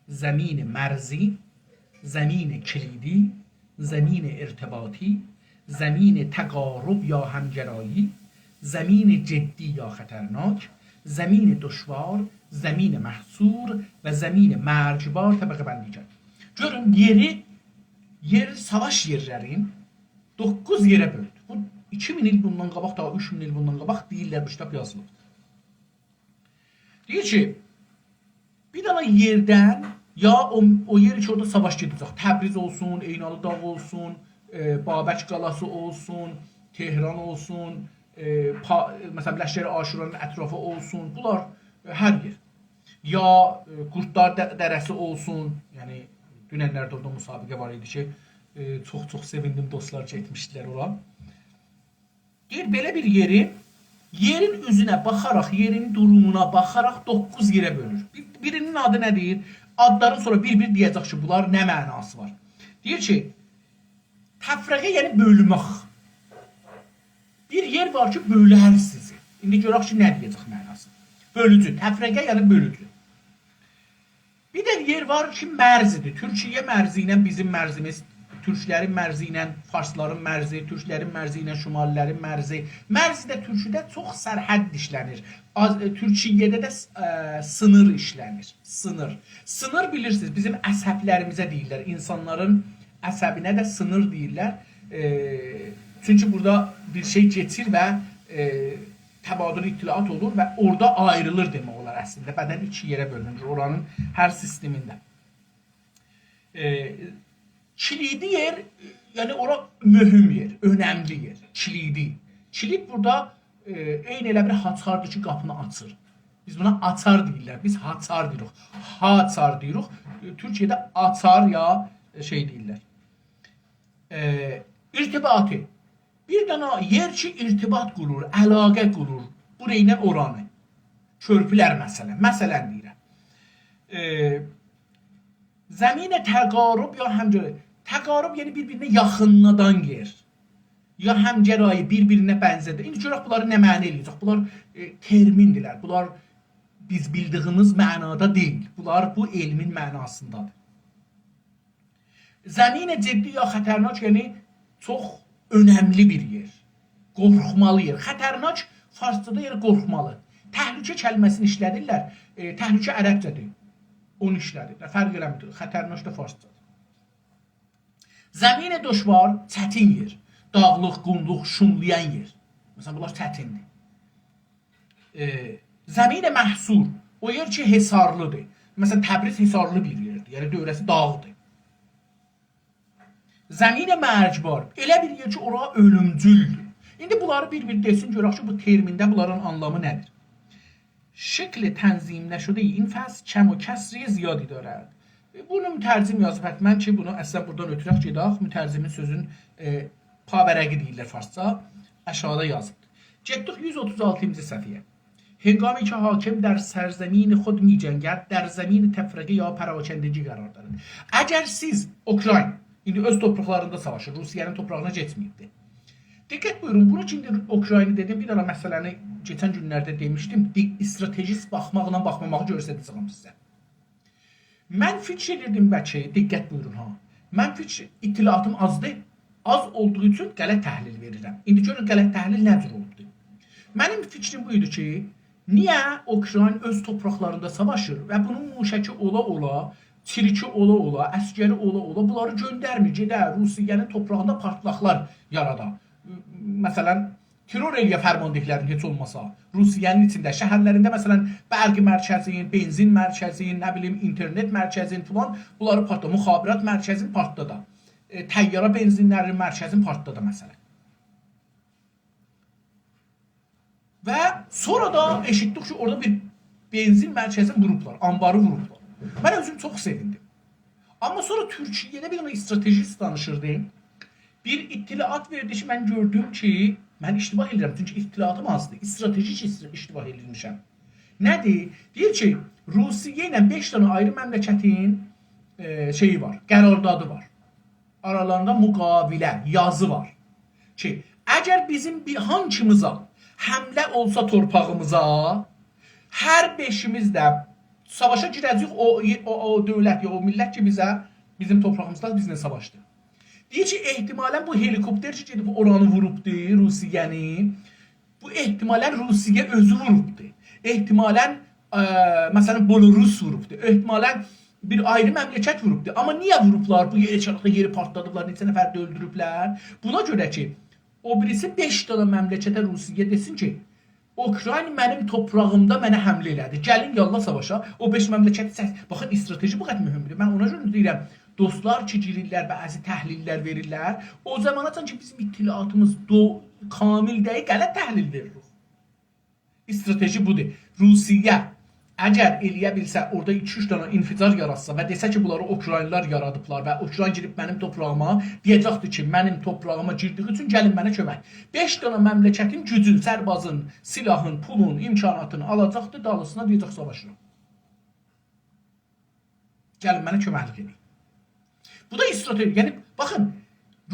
زمین مرزی، زمین کلیدی، زمین ارتباطی، زمین تقارب یا همگرایی، زمین جدی یا خطرناک، زمین دشوار، زمین محصور و زمین مرگبار طبقه بندی کرد. گؤرون، یئری، یئر، ساواش یئرلرین دوققوز یئره بؤلدو. بو ایکی مین ایل بوندان قاباق، داها اوچ مین ایل بوندان قاباق دئییرلر، بو کیتاب یازیلیب. دئییر کی، بیر دنه یئردن، یا او، او یئر کی، اورادا ساواش گئده‌جک، تبریز اولسون، عینالی داغی اولسون، ائ، بابک قالاسی اولسون، تهران اولسون، ائ، پا-، مثلا، لشکر آشورانین اطرافی اولسون، بونلار، ائ، هر یئر. یا، ائ، قوردلار د-، دره‌سی اولسون، یعنی دوننلرده اورادا مسابقه وار ایدی کی، ائ، چوخ-چوخ سئویندیم، دوستلار گئتمیشدیلر اورا. دئییر، بئله بیر یئری یئرین اوزونه باخاراق، یئرین دورومونا باخاراق دوققوز یئره بؤلور. بیر-، بیرینین آدی نه‌دیر؟ آدلارین سونرا بیر-بیر دئیه‌جک کی، بونلار نه معناسی وار. دئییر کی، تفرقه، یعنی بؤلمک. بیر یئر وار کی، بؤلر سیزی. ایندی گؤرک کی، نه دئیه‌جک معناسی. بؤلوجو، تفرقه، یعنی بؤلوجو. بیر ده یئر وار کی، مرزیدیر. تورکیه مرزی ایله بیزیم مرزیمیز، تورکلرین مرزی ایله فارسلارین مرزی، تورکلرین مرزی ایله شمالی‌لرین مرزی. مرزده تورکیده چوخ سرحد ایشله‌نیر. آز-، تورکیه‌ده ده، ائ، سینیر ایشله‌نیر. سینیر. سینیر بیلیرسینیز، بیزیم عصبلریمیزه دئییرلر. اینسانلارین عصبینه ده سینیر دئییرلر. ائ، چونکی بورادا بیر شئی کئچیر و، ائ، تبادل اطلاعات اولور و اورادا آیریلیر دئمک اولار اصلینده. بدن ایکی یئره بؤلونور، اورانین هر سیستمینده. ائ، کلیدی یئر، یعنی اورا مهم یئر، اؤنملی یئر، کلیدی. کلید بورادا، ائ، عینی ائله بیر هاچاردیر کی، قاپینی آچیر. بیز بونا آچار دئییرلر، بیز هاچار دئییریک. هاچار دئییریک. ائ، تورکیه‌ده آچار یا شئی دئییرلر. ائ، ارتباطی. بیر دنه یئر کی، ارتباط قورور، علاقه قورور. بورا ایله اورانی. کؤرپولر مثلا. مثلا دئییرم. ائ، زمین تقارب یا همگرایی. تقارب یعنی بیر-بیرینه یاخینلادان یئر. یا همگرایی، بیر-بیرینه بنزه‌دن. ایندی گؤرک بونلاری نه معنا ائله‌یه‌جک. بونلار، ائ، ترمیندیرلر. بونلار بیز بیلدیگیمیز معنادا دئییل. بونلار بو علمین معناسیندادیر. زمین جدی یا خطرناک، یعنی چوخ اؤنملی بیر یئر. قورخمالی یئر. خطرناک فارسجادا، یعنی قورخمالی. تهلکه کلمه‌سینی ایشله‌دیرلر. ائ، تهلکه عربجه‌دیر. اونو ایشله‌دیرلر. فرق ائله‌میر. خطرناک دا فارسجادیر. زمین دشوار، چتین یئر. داغلیق، قوملوق، شوملایان یئر. مثلا، بونلار چتیندیر. ائ، زمین محصور، او یئر کی، حصارلیدیر. مثلا، تبریز حصارلی بیر یئردیر، یعنی دؤوره‌سی داغدیر. زمین مرگبار، ائله بیر یئر کی، اورا اؤلومجولدور. ایندی بونلاری بیر-بیر دئسین، گؤرک کی، بو ترمینده بونلارین آنلامی نه‌دیر؟ شکل تنظیم نشدهٔ این فصل کم و کسری زیادی دارد. بونو مترجم یازیب حتما کی، بونو اصلا بورادان اؤتورک گئدک، مترجمین سؤزون، ائ، پاورقی دئییرلر فارسجا، آشاغیدا یازیب. گئتدیک یوز اوتوز آلتینجی صفحه‌یه. هنگامی که حاکم در سرزمین خود می‌جنگد، در زمین تفرقه یا پراکندگی قرار دارد. اگر سیز، اوکراین، ایندی اؤز توپراقلاریندا ساواشیر، روسیه‌نین توپراغینا گئتمه‌ییبدیر. دقت بویورون، بونو کی، ایندی اوکراینی دئدیم، بیر دنه مسئله‌نی کئچن گونلرده دئمیشدیم، دی-، استراتژیست باخماقلا باخماماغی گؤستره‌جه‌یم سیزه. من فیکیر ائدیردیم بلکه، دقت بویورون ها. من فیکیر، اطلاعاتیم آزدیر. آز اولدوغو اوچون غلط تحلیل وئریرم. ایندی گؤرون غلط تحلیل نه جور اولوبدور. منیم فیکریم بو ایدی کی، نییه اوکراین اؤز توپراقلاریندا ساواشیر و بونون موشکی اولا-اولا، چیرکی اولا-اولا، عسگری اولا-اولا بونلاری گؤندرمیر، گئده روسیه‌نین توپراغیندا پارتلاقلار یارادا. مثلا، ترور ائله‌یه فرمانده‌لرین هئچ اولماسا. روسیه‌نین ایچینده، شهرلرینده، مثلا، برق مرکزین، بنزین مرکزین، نه بیلیم، اینترنت مرکزین فلان، بونلاری پارتلا، مخابرات مرکزین پارتلادا. ائ، طیاره بنزینلرین مرکزین پارتلادا، مثلا. و سونرا دا ائشیتدیک کی، اورادا بیر بنزین مرکزینی ووروبلار، آنباری ووروبلار. من اؤزوم چوخ سئویندیم. آمما سونرا تورکیه‌ده بیر دنه استراتژیست دانیشیردی. بیر اطلاعات وئردی کی، من گؤردوم کی، من اشتباه ائدیرم، چونکی اطلاعاتیم آزدیر. استراتژیک است-، اشتباه ائدیرمیشم. نه‌دیر؟ دئییر کی، روسیه ایله بئش دنه آیری مملکتین، ائ، شئیی وار، قراردادی وار. آرالاریندا مقاوله، یازی وار کی، اگر بیزیم بیر هانکیمیزا حمله اولسا تورپاغیمیزا، هر بئشیمیز ده ساواشا گیره‌جه‌ییک او، او، او دؤولت، یا او میللت کی، بیزه، بیزیم تورپاغیمیزدا بیزله ساواشدی. دئییر کی، احتمالا بو هلیکوپتر کی، گئدیب اورانی ووروبدو، روسیه‌نی، بو احتمالا روسیه اؤزو ووروبدو. احتمالا، ائ، مثلا، بلاروس ووروبدو. احتمالا بیر آیری مملکت ووروبدو. آمما نییه ووروبلار بو یئری، چالیقدا یئری پارتلادیبلار، نئچه نفر ده اؤلدوروبلر؟ بونا گؤره کی، او بیریسی بئش دنه مملکته، روسیه دئسین کی، اوکراین منیم تورپاغیمدا منه حمله ائله‌دی. گلین یاللاه ساواشا. او بئش مملکتی چک. باخین، استراتژی بو قدر مهمدور. من اونا گؤره دئییرم، دوستلار کی، گیریرلر، بعضی تحلیل‌لر وئریرلر. او زاماناجان کی، بیزیم اطلاعاتیمیز دو-، کامل دئییل، غلط تحلیل وئریریک. استراتژی بودور. روسیه اگر ائله‌یه بیلسه، اورادا ایکی-اوچ دنه انفجار یاراتسا و دئسه کی، بونلاری اوکراینلیلار یارادیبلار و اوکراین گیریب منیم تورپاغیما، دئیه‌جکدیر کی، منیم تورپاغیما گیردیگی اوچون گلین منه کؤمک. بئش دنه مملکتین گوجون، سربازین، سلاحین، پولون، امکاناتین آلاجاقدیر، دالیسینا دئیه‌جک، ساواشیرام. گلین منه کؤمکلیک ائدین. بو دا استراتژی. یعنی، باخین،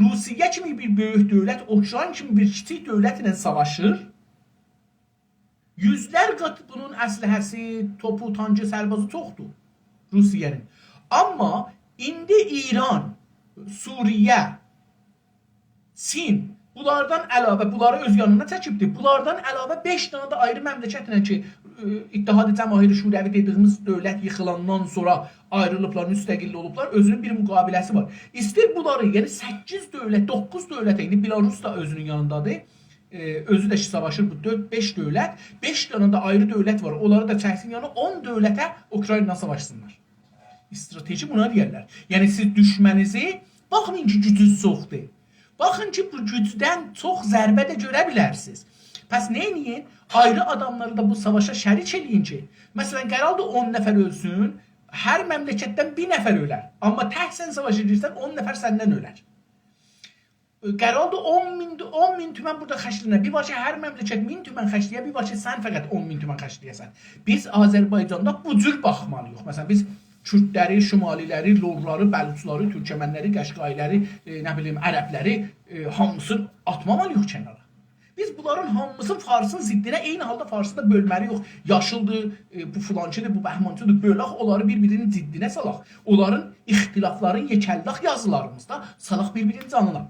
روسیه کیمی بیر بؤیوک دؤولت، اوکراین کیمی بیر کیچیک دؤولت ایله ساواشیر. یوزلر قات بونون اسلحه‌سی، توپو، تانکی، سربازی چوخدور روسیه‌نین. آمما ایندی ایران، سوریه، چین بونلاردان علاوه، بونلاری اؤز یانینا چکیبدی. بونلاردان علاوه بئش دنه ده آیری مملکتله کی، ائ، اتحاد جماهیر شوروی دئدیگیمیز دؤولت ییخیلاندان سونرا آیریلیبلار، مستقل اولوبلار، اؤزونون بیر مقابله‌سی وار. ایستیر بونلاری، یعنی سککیز دؤولت، دوققوز دؤولته، ایندی بلاروس دا اؤزونون یانیندادیر، ائ، اؤزو ده کی، ساواشیر بو دؤرد، بئش دؤولت، بئش دنه ده آیری دؤولت وار. اونلاری دا چکسین یانینا، اون دؤولته اوکراینلا ساواشسینلار. استراتژی بونا دئیرلر. یعنی سیز دوشمنینیزی، باخمایین کی، گوجونوز چوخدور. باخین کی، بو گوجدن چوخ ضربه ده گؤره بیلرسینیز. پس نئینیین؟ آیری آداملاری دا بو ساواشا شریک ائله‌یین کی، مثلا، قراردی اون نفر اؤلسون، هر مملکتدن بیر نفر اؤلر. آمما تک سن ساواشا گیرسن، اون نفر سندن اؤلر. قراردی اون مین، اون مین تومن بورادا خرجله‌نه. بیر وار کی، هر مملکت مین تومن خرجله‌یه، بیر وار کی، سن فقط اون مین تومن خرجله‌یه‌سن. بیز آذربایجاندا بو جور باخمالی‌ییق. مثلا، بیز کوردلری، شمالی‌لری، لورلاری، بلوچلاری، تورکمنلری، قشقایی‌لری، ائ، نه بیلیم، عربلری، ائ، هامیسینی آتمامالی‌ییق کنارا. بیز بونلارین هامیسینی فارسین ضدینه، عینی حالدا فارسی دا بؤلمه‌لی‌ییک. یاشیلدیر، ائ، بو فلانچی‌دیر، بو بهمانچی‌دیر، بؤلک، اونلاری بیر-بیرینین ضدینه سالاق. اونلارین اختلافلارین یئکلدک یازیلاریمیزدا، سالاق بیر-بیرینین جانینا.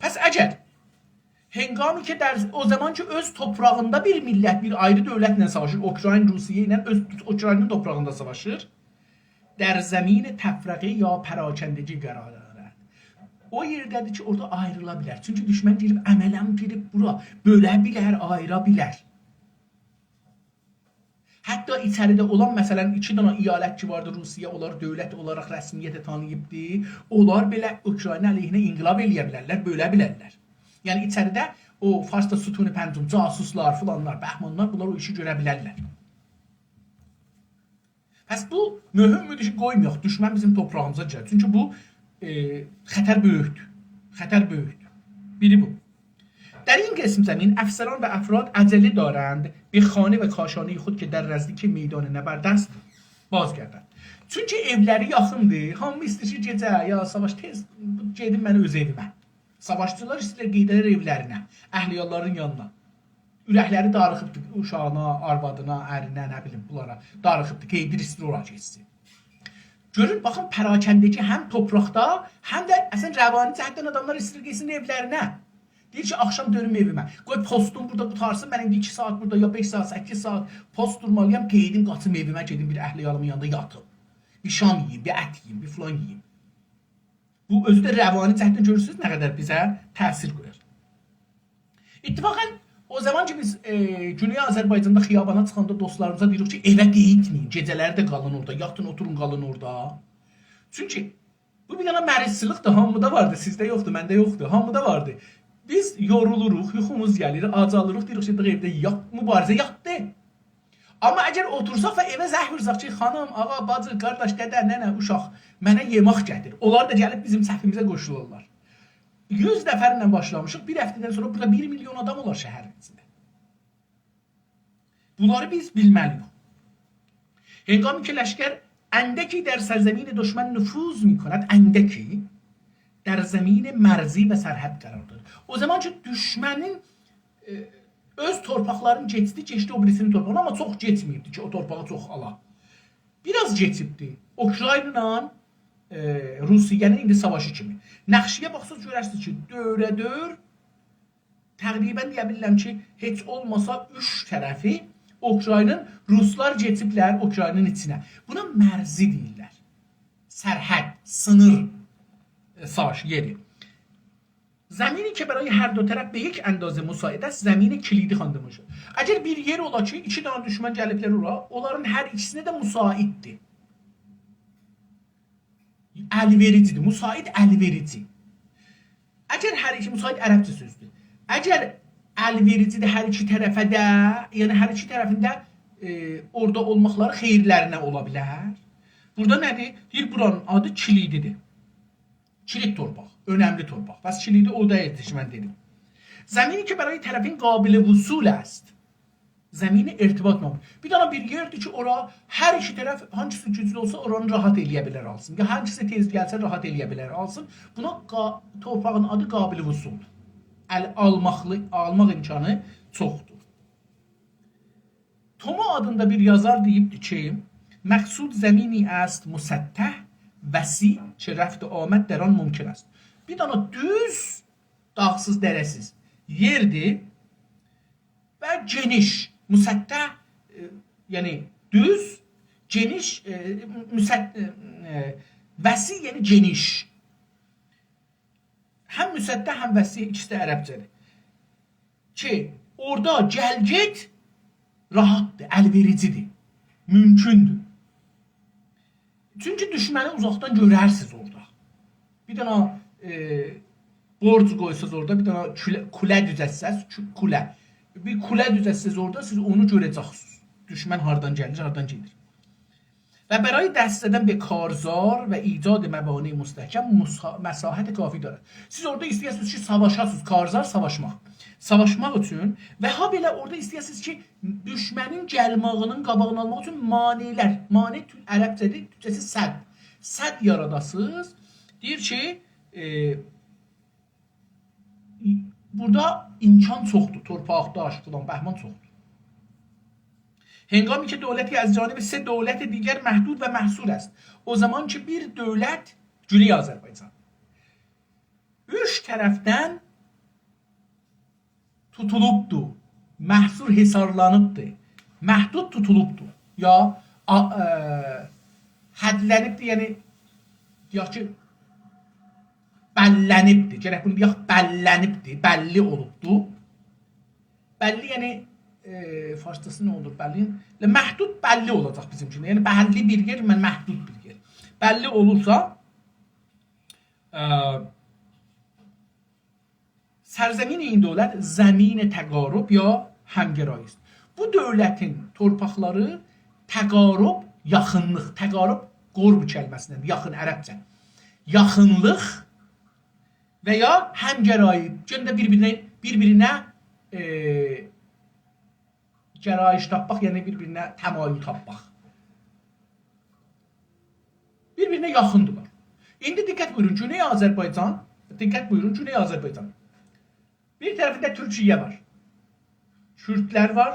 پس اگر هنگامی که در، او زامان کی، اؤز توپراغیندا بیر میللت، بیر آیری دؤولتله ساواشیر، اوکراین روسیه ایله اؤز اوکراینین توپراغیندا ساواشیر، در زمین تفرقه یا پراکندگی قرار دارد. او یئرده‌دیر کی، اورادا آیریلا بیلر. چونکی دوشمن گیریب، عملا گیریب بورا، بؤله بیلر، آییرا بیلر. حتی ایچریده اولان، مثلا، ایکی دنه ایالت کی واردی روسیه، اونلاری دؤولت اولاراق رسمیته تانیییبدی. اونلار بئله اوکراین علیهینه انقلاب ائله‌یه بیلرلر، بؤله بیلرلر. یعنی ایچریده او فارسدا ستون پنجم، جاسوسلار، فلانلار، بهمانلار، بونلار او ایشی گؤره بیلرلر. پس بو مهمدور کی، قویمایاق دوشمن بیزیم توپراغیمیزا گیره. چونکی بو، ائ، خطر بؤیوکدور. خطر بؤیوکدور. بیری بو. در این قسم زمین، افسران و افراد عجله دارند به خانه و کاشانهٔ خود که در نزدیکی میدان نبرد است، بازگردند. چونکی ائولری یاخیندیر، هامی ایسته‌ییر کی، گئجه یا ساواش تئز گئدیم من اؤز ائویمه. ساواشچیلار ایسته‌ییرلر گئده‌لر ائولرینه، اهل-عیاللارین یانینا. اورکلری داریخیبدیر اوشاغینا، آروادینا، ارینه، نه بیلیم، بونلارا داریخیبدیر. قئییدیر، ایسته‌ییر اورا گئتسین. گؤرون، باخین، پراکندگی هم توپراقدا، هم ده اصلا روانی جهتدن آداملار ایسته‌ییر گئتسین ائولرینه. دئییر کی، آخشام دؤنوم ائویمه. قوی پستوم بورادا قوتارسین، من ایندی ایکی ساعات بورادا، یا بئش ساعات، سککیز ساعات پست دورمالییام، قئییدیم، قاچیم ائویمه، گئدیم بیر اهل-عیالیمین یانیندا یاتیم. بیر شام یئییم، بیر ات یئییم، بیر فلان یئییم. بو اؤزو ده روانی جهتدن گؤرورسونوز نه قدر بیزه تأثیر قویار. اتفاقاً او زامان کی بیز، ائ، گونئی آذربایجاندا خیابانا چیخاندا دوستلاریمیزا دئییریک کی، ائوه قئییتمه‌یین، گئجه‌لری ده قالین اورادا، یاتین، اوتورون، قالین اورادا. چونکی بو بیر دنه مریضچیلیقدیر، هامیدا واردی، سیزده یوخدور، منده یوخدور، هامیدا واردی. بیز یورولوروق، یوخوموز گلیر، آجالیریق، دئییریک کی، ائوده یات، مبارزه یاتدی. آمما اگر اوتورساق و ائوه زنگ وورساق کی، خانیم، آقا، باجی، قارداش، دده، ننه، اوشاق، منه یئمک گتیر. اونلار دا گلیب بیزیم صفیمیزه قوشولورلار. یوز نفرله باشلامیشیق، بیر هفته‌دن سونرا بورادا بیر میلیون آدام اولار شهرین ایچینده. بونلاری بیز بیلمه‌لی‌ییک. هنگامی که لشکر اندکی در سرزمین دشمن نفوذ می‌کند، اندکی در زمین مرزی و سرحد قرار دارد. او زامان کی دوشمنین، ائ، اؤز تورپاقلارینی کئچدی، کئچدی او بیریسینین تورپاغینا، آمما چوخ کئچمه‌ییبدی کی، او تورپاغی چوخ آلا. بیر آز کئچیبدی. اوکراینایلا، ائ، روسیه‌نین ایندی ساواشی کیمی. نقشه‌یه باخساز گؤررسینیز کی، دؤوره‌دؤور تقریباً دئیه بیلیرم کی، هئچ اولماسا اوچ طرفی اوکراینین، روسلار کئچیبلر اوکراینین ایچینه. بونا مرزی دئییرلر. سرحد، سینیر، ائ، ساواش یئری. زمینی که برای هر دو طرف به یک اندازه مساعد است، زمین کلیدی خوانده می‌شه. اگر بیر یئر اولا کی، ایکی دنه دوشمن گلیبلر اورا، اونلارین هر ایکیسینه ده مساعددیر. ال‌وئریجی‌دیر. مساعد، ال‌وئریجی. اگر هر ایکی، مساعد عربجه سؤزدور. اگر ال‌وئریجی‌دیر هر ایکی طرفه ده، یعنی هر ایکی طرفین ده، ائ، اورادا اولماقلاری خیرلرینه اولا بیلر. بورادا نه‌دیر؟ دئییر، بورانین آدی کلیدی‌دیر. کلید تورپاق، اؤنملی تورپاق. پس کلیدی اورادا یئتیشمن دئدیم. زمینی که برای طرفین قابل وصول است. زمین ارتباط نامه. بیر دنه بیر یئردیر کی، اورا هر ایکی طرف هانگیسی گوجلو اولسا، اورانی راحت ائلیه بیلر آلسین. یا هانگیسی تئز گلسه، راحت ائلیه بیلر آلسین. بونا قا-، تورپاغین آدی قابل وصول. ال آلماقلی، آلماق امکانی چوخدور. تومو آدیندا بیر یازار دئییبدی کی، مقصود زمینی است مسطح، وسیع که رفت و آمد در آن ممکن است. بیر دنه دوز، داغسیز، دره‌سیز یئردیر و گئنیش، مسطح، ائ، یعنی دوز، گئنیش، ائ، مسط-، ائ، ائ، وسیع، یعنی گئنیش. هم مسطح، هم وسیع، ایکیسی ده عربجه‌دیر. کی، اورادا گل-گئت راحتدیر، ال‌وئریجی‌دیر، مومکوندور. چونکی دوشمنی اوزاقدان گؤررسینیز اورادا. بیر دنه، ائ، برج قویساز اورادا، بیر دنه کوله، کوله دوزلتسز، کو-، کوله. بیر کوله دوزلتسز اورادا، سیز اونو گؤره‌جکسینیز. دوشمن هاردان گلیر، هاردان گئدیر. و برای دست زدن به کارزار و ایجاد موانع مستحکم مسا-، مساحت کافی دارد. سیز اورادا ایسته‌یه‌سینیز کی، ساواشاسینیز، کارزار، ساواشماق. ساواشماق اوچون و هابئله اورادا ایسته‌یه‌سینیز کی، دوشمنین گلماغینین قاباغینی آلماق اوچون مانع‌لر، مانع تو-، عربجه‌دیر، تورکجه‌سی سد. سد یاراداسینیز. دئییر کی، ائ، بورادا امکان چوخدور، تورپاق، داش، فلان، بهمان چوخدور. هنگامی که دولتی از جانب سه دولت دیگر محدود و محصور است. او زامان کی، بیر دؤولت، گونئی آذربایجان، اوچ طرفدن توتولوبدور، محصور، حصارلانیبدیر، محدود توتولوبدور. یا، آ-، ائ، حدلنیبدیر، یعنی، دئیک کی، بللنیبدیر. گرک بونو دئیک، بللنیبدیر، بللی اولوبدور. بللی، یعنی، ائ، فارسجاسی نه اولور بللی؟ ائله محدود بللی اولاجاق بیزیم اوچون. یعنی، بللی بیر یئر، من محدود بیر یئر. بللی اولورسا، ائ، سرزمین این دولت زمین تقارب یا همگرایی است. بو دؤولتین تورپاقلاری تقارب، یاخینلیق، تقارب قرب کلمه‌سیندن، یاخین عربجه. یاخینلیق و یا همگرایی، یعنی ده بیر-بیرینه، بیر-بیرینه، ائ، گرایش تاپماق، یعنی بیر-بیرینه تمایل تاپماق. بیر-بیرینه یاخیندیرلار. ایندی دقت بویورون، گونئی آذربایجان، دقت بویورون، گونئی آذربایجان. بیر طرفینده تورکیه وار، کوردلر وار،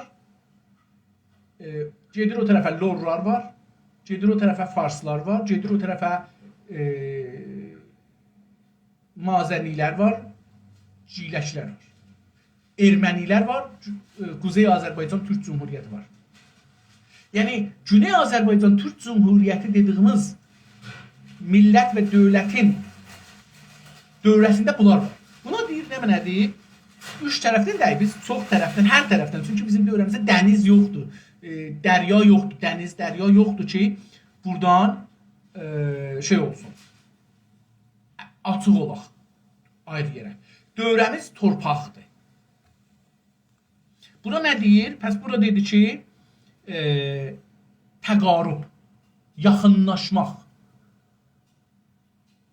ائ، گئدیر او طرفه لورلار وار، گئدیر او طرفه فارسلار وار، گئدیر او طرفه، ائ، مازنی‌لر وار، گیلک‌لر وار. ارمنی‌لر وار، ائ، قوزئی آذربایجان تورک جمهوریتی وار. یعنی، گونئی آذربایجان تورک جمهوریتی دئدیگیمیز میللت و دؤولتین دؤوره‌سینده بونلار وار. بونا دئییر، نمنه‌دیر؟ اوچ طرفدن دئییل، بیز چوخ طرفدن، هر طرفدن. چونکی بیزیم دؤوره‌میزده دنیز یوخدور. ائ، دریا یوخدور، دنیز، دریا یوخدور کی، بورادان، ائ، شئی اولسون. آچیق اولاق آیری یئره. دؤوره‌میز تورپاقدیر. بورا نه دئییر؟ پس بورا دئدی کی، ائ، تقارب، یاخینلاشماق.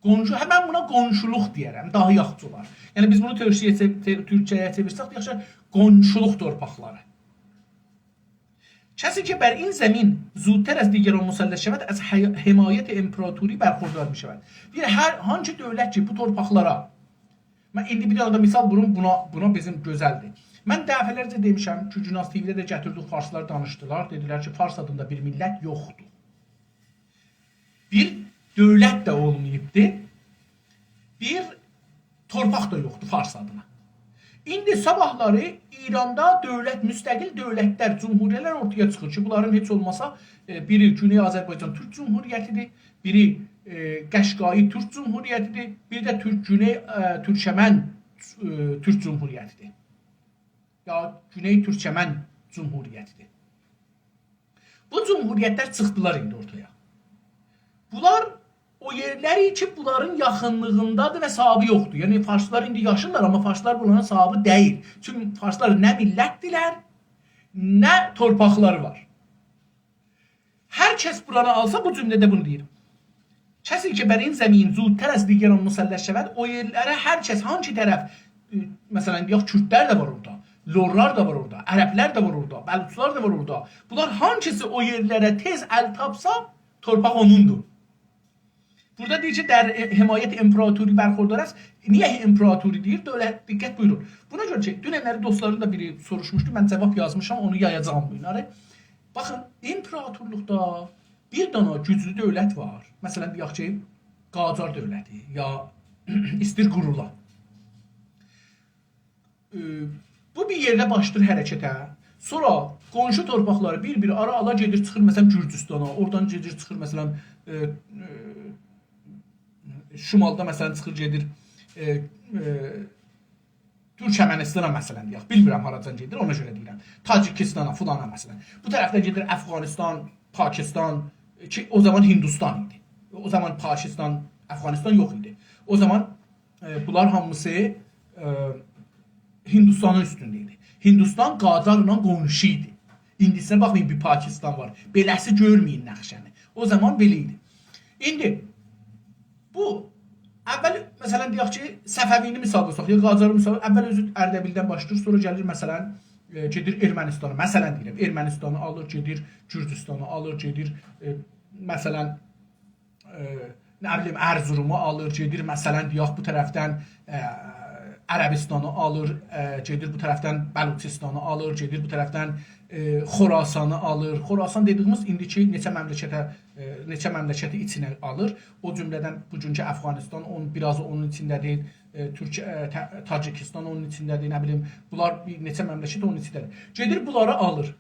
قونشو، هه، من بونا قونشولوق دئیه‌رم، داها یاخشی اولار. یعنی بیز بونو تورکجه‌یه چئو-، تئ-، تورکجه‌یه چئویرسک، یاخشی، قونشولوق تورپاقلاری. کسی که بر این زمین زودتر از دیگران مسلط شود، از حی-، حمایت امپراتوری برخوردار می‌شود. دئییر، هر، هانسی دؤولت کی، بو تورپاقلارا، من ایندی بیر دنه ده مثال ووروم، بونا، بونا بیزیم گؤزلدیر. من دفعه‌لرجه دئمیشم کی، گوناز تی‌وی‌ده ده گتیردیک، فارسلار دانیشدیلار، دئدیلر کی، فارس آدیندا بیر میللت یوخدور. بیر دؤولت ده اولماییبدی، بیر تورپاق دا یوخدور فارس آدینا. ایندی صاباحلاری ایراندا دؤولت، مستقل دؤولتلر، جمهوریتلر اورتایا چیخیر کی، بونلارین هئچ اولماسا، ائ، بیری گونئی آذربایجان تورک جمهوریتی‌دیر، بیری، ائ، قشقایی تورک جمهوریتی‌دیر، بیری ده تورک، گونئی، ائ، تورکمن، ائ، تورک جمهوریتی‌دیر. یا گونئی تورکمن جمهوریتی‌دیر. بو جمهوریتلر چیخدیلار ایندی اورتایا. بونلار او یئرلری کی، بونلارین یاخینلیغیندادیر و صاحابی یوخدور. یعنی، فارسلار ایندی یاشیرلار، آمما فارسلار بونلارین صاحابی دئییل. چونکی فارسلار نه میللتدیرلر، نه تورپاقلاری وار. هر کس بورانی آلسا، بو جمله‌ده بونو دئییر. کسی که بر این زمین زودتر از دیگران مسلط شود، او یئرلره هر کس، هانسی طرف، ائ، مثلا، دئیک، کوردلر ده وار اورادا، لورلار دا وار اورادا، عربلر ده وار اورادا، بلوچلار دا وار اورادا. بونلار هانسیسی او یئرلره تئز ال تاپسا، تورپاق اونوندور. بورادا دئییر کی، در حمایت امپراتوری برخوردار است. نییه امپراتوری دئییر؟ دؤولت، دقت بویورون. بونا گؤره کی، دوننلری دوستلارین دا بیری سوروشموشدو، من جاواب یازمیشام، اونو یایاجاغام بو گون. آره، باخین، امپراتورلوقدا بیر دانا گوجلو دؤولت وار. مثلا، دئیک کی، قاجار دؤولتی، یا ایستیر قورولا. ائ، بو بیر یئرده باشلاییر حرکته. سونرا قونشو تورپاقلاری بیر-بیر آرا آلا گئدیر، چیخیر، مثلا، گورجوستانا، اورادان گئدیر، چیخیر، مثلا، ائ، ائ، شمالدا، مثلا، چیخیر، گئدیر، ائ، ائ، تورکمنیستانا، مثلا، دئیک. بیلمیرم هاراجان گئدیر، اونا گؤره دئییرم. تاجیکیستانا، فلانا، مثلا. بو طرفدن گئدیر افغانیستان، پاکیستان، کی، او زامان هیندوستان ایدی. او زامان پاکیستان، افغانیستان یوخ ایدی. او زامان، ائ، بونلار هامیسی، ائ، هیندوستانین اوستونده ایدی. هیندوستان قاجارلا قونشو ایدی. ایندیسینه باخمایین، بیر پاکیستان وار. بئله‌سی گؤرمه‌یین نقشه‌نی. او زامان بئله ایدی. ایندی بو، اول، مثلا، دئیک کی، صفوی‌نی مثال آلساق، یا قاجاری مثال، اول اؤزو اردبیلدن باشلاییر، سونرا گلیر، مثلا، ائ، گئدیر ارمنیستانا، مثلا دئییرم، ارمنیستانی آلیر، گئدیر گورجوستانی آلیر، گئدیر، ائ، مثلا، ائ، نه بیلیم، ارزرومو آلیر، گئدیر، مثلا، دئیک، بو طرفدن، ائ، عربیستانی آلیر، ائ، گئدیر بو طرفدن بلوچیستانی آلیر، گئدیر بو طرفدن، ائ، خراسانی آلیر. خراسان دئدیگیمیز ایندیکی نئچه مملکته، ائ، نئچه مملکتی ایچینه آلیر. او جمله‌دن بوگونکو افغانیستان، اون، بیر آز اونون ایچینده‌دیر، ائ، تورک، ائ، تا-، تاجیکیستان اونون ایچینده‌دیر، نه بیلیم، بونلار بیر نئچه مملکت اونون ایچینده‌دیر. گئدیر بونلاری آلیر.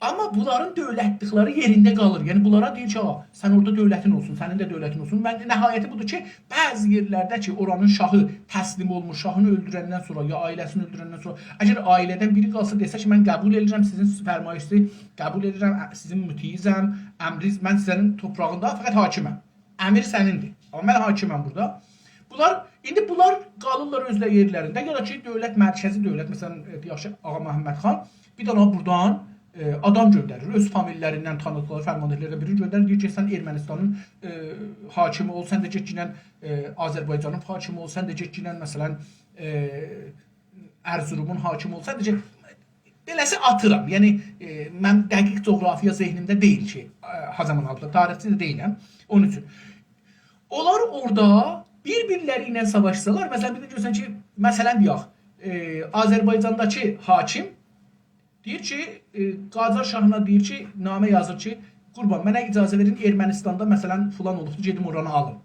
آمما بونلارین دؤولتلیکلری یئرینده قالیر. یعنی بونلارا دئییر کی، «آ، سن اورادا دؤولتین اولسون، سنین ده دؤولتین اولسون.» من، نهایتی بودور کی، بعضی یئرلرده کی، اورانین شاهی تسلیم اولموش، شاهینی اؤلدورندن سونرا، یا عائله‌سینی اؤلدورندن سونرا، اگر عائله‌دن بیری قالسا، دئسه کی، «من قبول ائدیرم سیزین فرمایشینیزی، قبول ائدیرم، ا-، سیزین مطیعیزم، امریز، من سیزین تورپاغیندا فقط حاکمم. امیر سنیندیر. آمما من حاکمم بورادا.» بونلار، ایندی بونلار قالیرلار اؤزلری یئرلرینده، یا دا کی، دؤولت، مرکزی دؤولت، مثلا، ائ، دئیک کی، آغا محمد خان بیر دنه بورادان، ائ، آدام گؤندریر. اؤز فامیللریندن، تانیدیقلاری فرمانده‌لری ده بیرینی گؤندریر. دئییر کی، سن ارمنیستانین، ائ، حاکمی اول، سن ده گئتگینن، ائ، آذربایجانین حاکمی اول، سن ده گئتگینن، مثلا، ائ، ارزرومون حاکمی اول، سن ده گئت-، بئله‌سی آتیرام. یعنی، ائ، من دقیق جغرافیا ذهنیمده دئییل کی، ائ، ها زامان آلدیلار، تاریخچی ده دئییلم. اونون اوچون اونلار اورادا بیر-بیرلری ایله ساواشسالار، مثلا، بیر ده گؤرسن کی، مثلا، دئیک، ائ، آذربایجانداکی حاکم دئییر کی، ائ، قاجار شاهینا دئییر کی، نامه یازیر کی، «قوربان، منه اجازه وئرین، ارمنیستاندا، مثلا، فلان اولوبدور، گئدیم اورانی آلیم.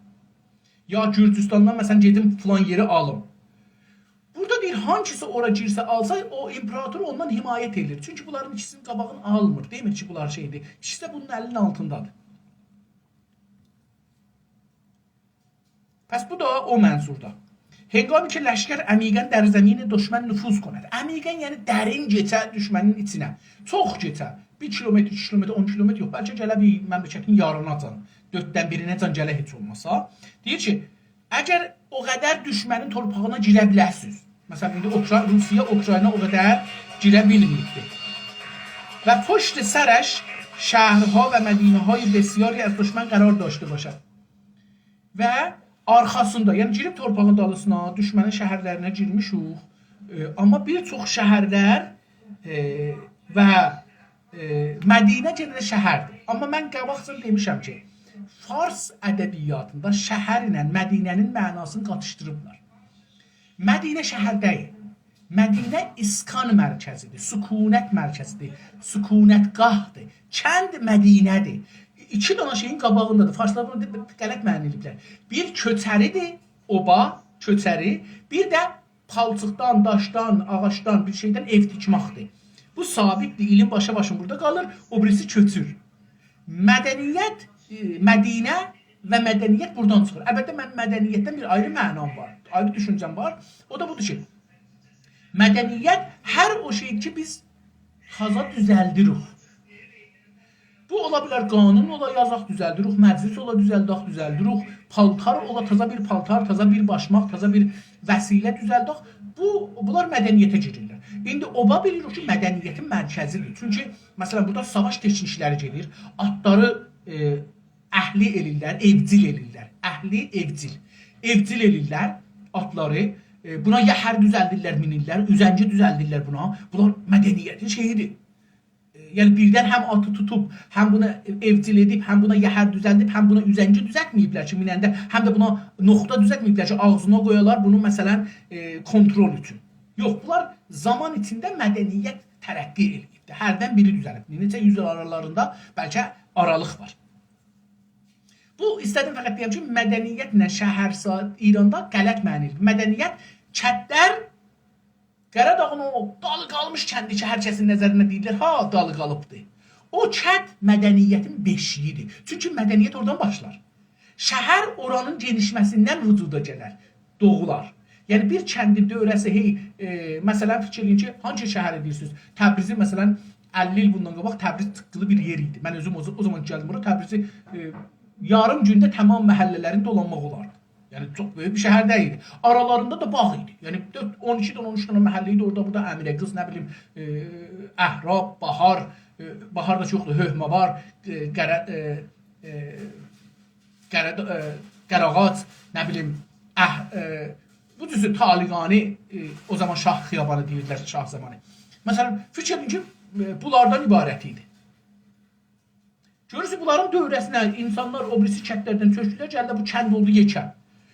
یا گورجوستاندان، مثلا، گئدیم فلان یئری آلیم.» بورادا دئییر، هانسیسی اورا گیرسه، آلسا، او امپراتور اوندان حمایت ائدیر. چونکی بونلارین ایکیسینین قاباغینی آلمیر. دئمیر کی، بونلار شئیدیر. ایکیسی ده بونون الینین آلتیندادیر. پس بو دا او منظوردا. هنگامی که لشکر عمیقاً در زمین دشمن نفوذ کند. عمیقاً یعنی درین کئچه دوشمنین ایچینه. چوخ کئچه. بیر کیلومتر، ایکی کیلومتر، اون کیلومتر یوخ. بلکه گله بیر مملکتین یاریناجان، دؤرددن بیرینه‌جان گله هئچ اولماسا. دئییر کی، اگر او قدر دوشمنین تورپاغینا گیره بیله‌سینیز. مثلا، ایندی اوکرا-، روسیه اوکراینا او قدر گیره بیلمه‌ییبدی. و پشت سرش شهرها و مدینه‌های بسیاری از دشمن قرار داشته باشد. و آرخاسیندا، یعنی گیریب تورپاغین دالیسینا، دوشمنین شهرلرینه گیرمیشوق. ائ، آمما بیر چوخ شهرلر، ائ، و، ائ، مدینه یئنه ده شهردیر. آمما من قاباقجادان دئمیشم کی، فارس ادبیاتیندا شهر ایله مدینه‌نین معناسینی قاتیشدیریبلار. مدینه شهر دئییل. مدینه اسکان مرکزیدیر، سکونت مرکزیدیر، سکونتگاهدیر. کند مدینه‌دیر. ایکی دنه شئیین قاباغیندادیر. فارسلار بونو غلط معنا ائدیبلر. بیر کؤچریدیر، اوبا، کؤچری، بیر ده پالچیقدان، داشدان، آغاجدان، بیر شئیدن ائو تیکمکدیر. بو ثابتدیر، ایلین باشاباشین بورادا قالیر، او بیریسی کؤچور. مدنیت، ائ، مدینه و مدنیت بورادان چیخیر. البته، من مدنیتدن بیر آیری معنام وار، آیری دوشونجه‌م وار. او دا بودور کی، مدنیت هر او شئیدیر کی، بیز تازا دوزلدیریک. بو اولا بیلر قانون اولا یازاق، دوزلدیریک، مجلس اولا دوزلدک، دوزلدیریک، پالتار اولا، تازا بیر پالتار، تازا بیر باشماق، تازا بیر وسیله دوزلدک. بو، بونلار مدنیته گیریرلر. ایندی اوبا بیلیریک کی، مدنیتین مرکزیدیر. چونکی، مثلا، بورادا ساواش تکنیکلری گئدیر، آتلاری، ائ، اهلی ائله‌ییرلر، ائوجیل ائله‌ییرلر. اهلی، ائوجیل. ائوجیل ائله‌ییرلر آتلاری. ائ، بونا یهر دوزلدیرلر، مینیرلر، اوزنگی دوزلدیرلر بونا. بونلار مدنیتین شئییدیر. ائ، یعنی بیردن هم آتی توتوب، هم بونا ائوجیل ائدیب، هم بونا یهر دوزلدیب، هم بونا اوزنگی دوزلتمه‌ییبلر کی، میننده، هم ده بونا نقطه دوزلتمه‌ییبلر کی، آغزینا قویالار بونو، مثلا، ائ، کنترل اوچون. یوخ، بونلار زامان ایچینده مدنیت ترقی ائله‌ییبدیر. هردن بیری دوزلیب. نئچه یوز ایل آرالاریندا بلکه آرالیق وار. بو، ایسته‌دیم فقط دئیم کی، مدنیتله شهر سا-، ایراندا غلط معنی ائله‌ییب. مدنیت کندلر، قاراداغین او دالی قالمیش کندی کی، هر کسین نظرینده دئییرلر، «ها، دالی قالیبدی.» او کند مدنیتین بئشیییدیر. چونکی مدنیت اورادان باشلار. شهر اورانین گئنیشمه‌سیندن وجودا گلر، دوغولار. یعنی بیر کندین دؤوره‌سی، هئی، ائ، مثلا، فیکیر ائله‌یین کی، هانسی شهری دئییرسینیز؟ تبریزی، مثلا، اللی ایل بوندان قاباق تبریز چیققیلی بیر یئر ایدی. من اؤزوم او، او زامان گلدیم اورا، تبریزی، ائ، یاریم گونده تمام محله‌لرینی دولانماق اولاردی. یعنی، چوخ بؤیوک بیر شهر دئییلدی. آرالاریندا دا باغ ایدی. یعنی، دؤرد، اون ایکی دنه، اون اوچ دنه محله ایدی. اورادا، بورادا امیرقیز، نه بیلیم، ائ، اهراب، باهار، ائ، باهار دا چوخدور، هؤکماوار، ائ، قره-، ائ، ائ، قره-، ائ، قاراغاج، نه بیلیم، اه، ائ، بو دوزو طالقانی، ائ، او زامان شاه خیابانی دئییردیلر، شاه زامانی. مثلا، فیکیر ائدین کی، ائ، بونلاردان عبارت ایدی. گؤرورسونوز، بونلارین دؤوره‌سینه اینسانلار او بیریسی کندلردن چؤکدولر، گلدی بو کند اولدو یئکه.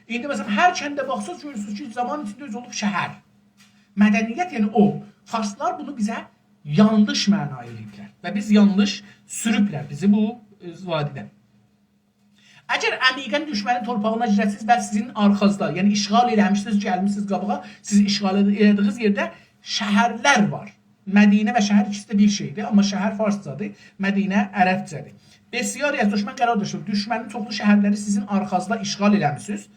ایندی، مثلا، هر کنده باخسانیز، گؤرورسونوز کی، زامان ایچینده اؤزو اولوب شهر. مدنیت، یعنی او. فارسلار بونو بیزه یانلیش معنا ائله‌ییبلر و بیز یانلیش سوروبلر بیزی بو، ائ، وادیده. اگر عمیقا دوشمنین تورپاغینا گیره‌سینیز و سیزین آرخازدا، یعنی اشغال ائله‌میشسینیز، گلمیشسینیز قاباغا، سیز اشغال ائله‌دیگینیز یئرده شهرلر وار. مدینه و شهر ایکیسی ده بیر شئیدیر، آمما شهر فارسجادیر، مدینه عربجه‌دیر. بسیاری از دشمن قرار داشته. دوشمنین چوخلو شهرلری سیزین آرخازدا اشغال ائله‌میسینیز.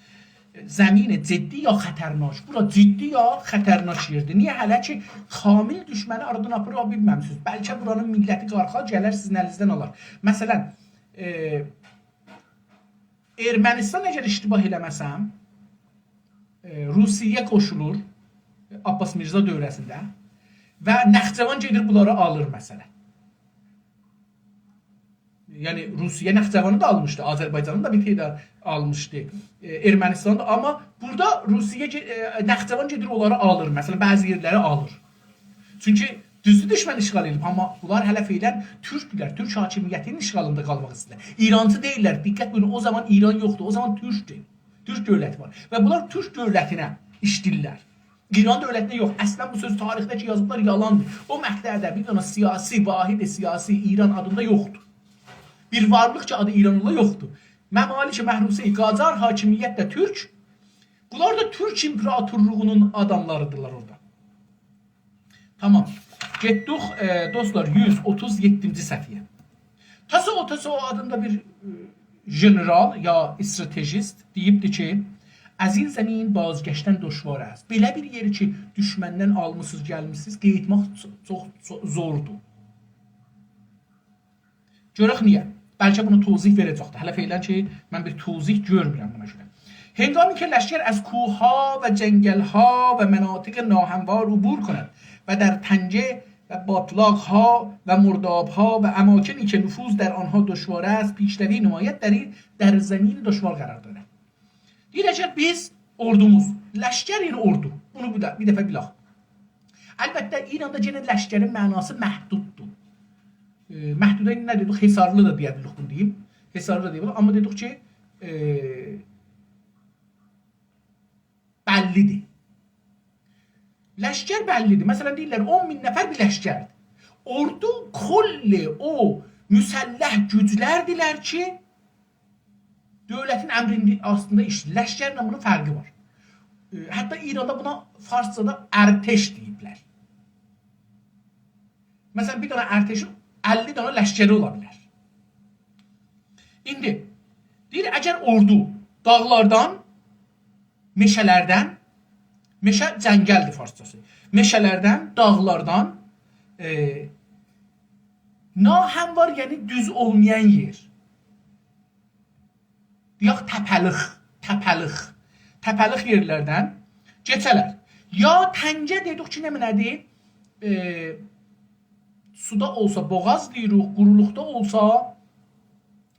زمین جدی یا خطرناک. بورا جدی یا خطرناک یئردیر. نییه؟ هله کی، کامل دوشمنی آرادان آپارا بیلمه‌میسینیز. بلکه بورانین میللتی قالخار، گلر سیزین الینیزدن آلار. مثلا، ائ، ارمنستان، اگر اشتباه ائله‌مه‌سم، ائ، روسیه قوشولور، ائ، عباس میرزا دؤوره‌سینده و نخجوان گئدیر بونلاری آلیر، مثلا. یعنی، روسیه نخجوانی دا آلمیشدی، آذربایجانی دا بیر تعداد آلمیشدی، ائ، ارمنستانی دا. آمما بورادا روسیه گئ-، ائ، نخجوان گئدیر، اونلاری آلیر، مثلا، بعضی یئرلری آلیر. چونکی دوزدور، دوشمن اشغال ائدیب، آمما بونلار هله فعلا تورکدولر، تورک حاکمیتینین اشغالیندا قالماق ایسته‌ییرلر. ایرانچی دئییللر، دقت بویورون، او زامان ایران یوخدور، او زامان تورکدور. تورک دؤولتی وار. و بونلار تورک دؤولتینه ایشله‌ییرلر. ایران دؤولتینه یوخ. اصلا بو سؤز تاریخده کی یازیبلار، یالاندیر. او مقطعده بیر دنه سیاسی، واحد سیاسی ایران آدیندا یوخدور. بیر وارلیق کی آدی ایران اولا، یوخدور. ممالک محروسه‌ی قاجار، حاکمیتله تورک. بونلار دا تورک ایمپراتورلوغونون آداملاریدیرلار اورادا. تامام. گئتدیک، ائ، دوستلار، یوز اوتوز یئددینجی صفحه‌یه. تاسو اوتاسو آدیندا بیر، ائ، ژنرال یا استراتژیست دئییبدی کی، از این زمین بازگشتن دشوار است. بئله بیر یئری کی، دوشمندن آلمیسینیز، گلمیسینیز، قئییتمک چو-، چوخ، چوخ زوردور. گؤرک نییه؟ بلکه بونو توضیح وئره‌جکدیر. هله فعلاً کی، من بیر توضیح گؤرمورم بونا گؤره. هنگامی که لشکر از کوه‌ها و جنگل‌ها و مناطق ناهموار عبور کند و در تنگه و باتلاق‌ها و مرداب‌ها و اماکنی که نفوذ در آنها دشوار است، پیشروی نماید، در این، در زمین دشوار قرار دارد. دئییر، اگر بیز اوردوموز، لشکر، یعنی اوردو، بونو بیر ده-، بیر دفعه بیلک. البته، ایراندا یئنه لشکرین معناسی محدوددور. ائ، محدوده ایندی نه دئدیک؟ حصارلی دا دئیه بیلیریک بونو دئییم. حصارلی دا دئیه بیلیریک. آمما دئدیک کی، ائ، بللی‌دیر. لشکر بللی‌دیر. مثلاً، دئییرلر، اون مین نفر بیر لشکردیر. اوردو کل او مسلح گوجلردیلر کی، دؤولتین امرینده، آستیندا ایش-، لشکرله بونون فرقی وار. ائ، حتی ایراندا بونا فارسجادا ارتش دئییبلر. مثلاً، بیر دنه ارتشین اللی دنه لشکری اولا بیلر. ایندی دئییر، اگر اوردو داغلاردان، مئشه‌لردن، مئشه جنگلدیر فارسجاسی، مئشه‌لردن، داغلاردان، ائ، ناهموار، یعنی دوز اولمایان یئر، دئیک، تپه‌لیک، تپه‌لیک، تپه‌لیک یئرلردن کئچه‌لر. یا تنگه دئدیک کی، نمنه‌دیر؟ ائ، سودا اولسا بوغاز دئییریک، قورولوقدا اولسا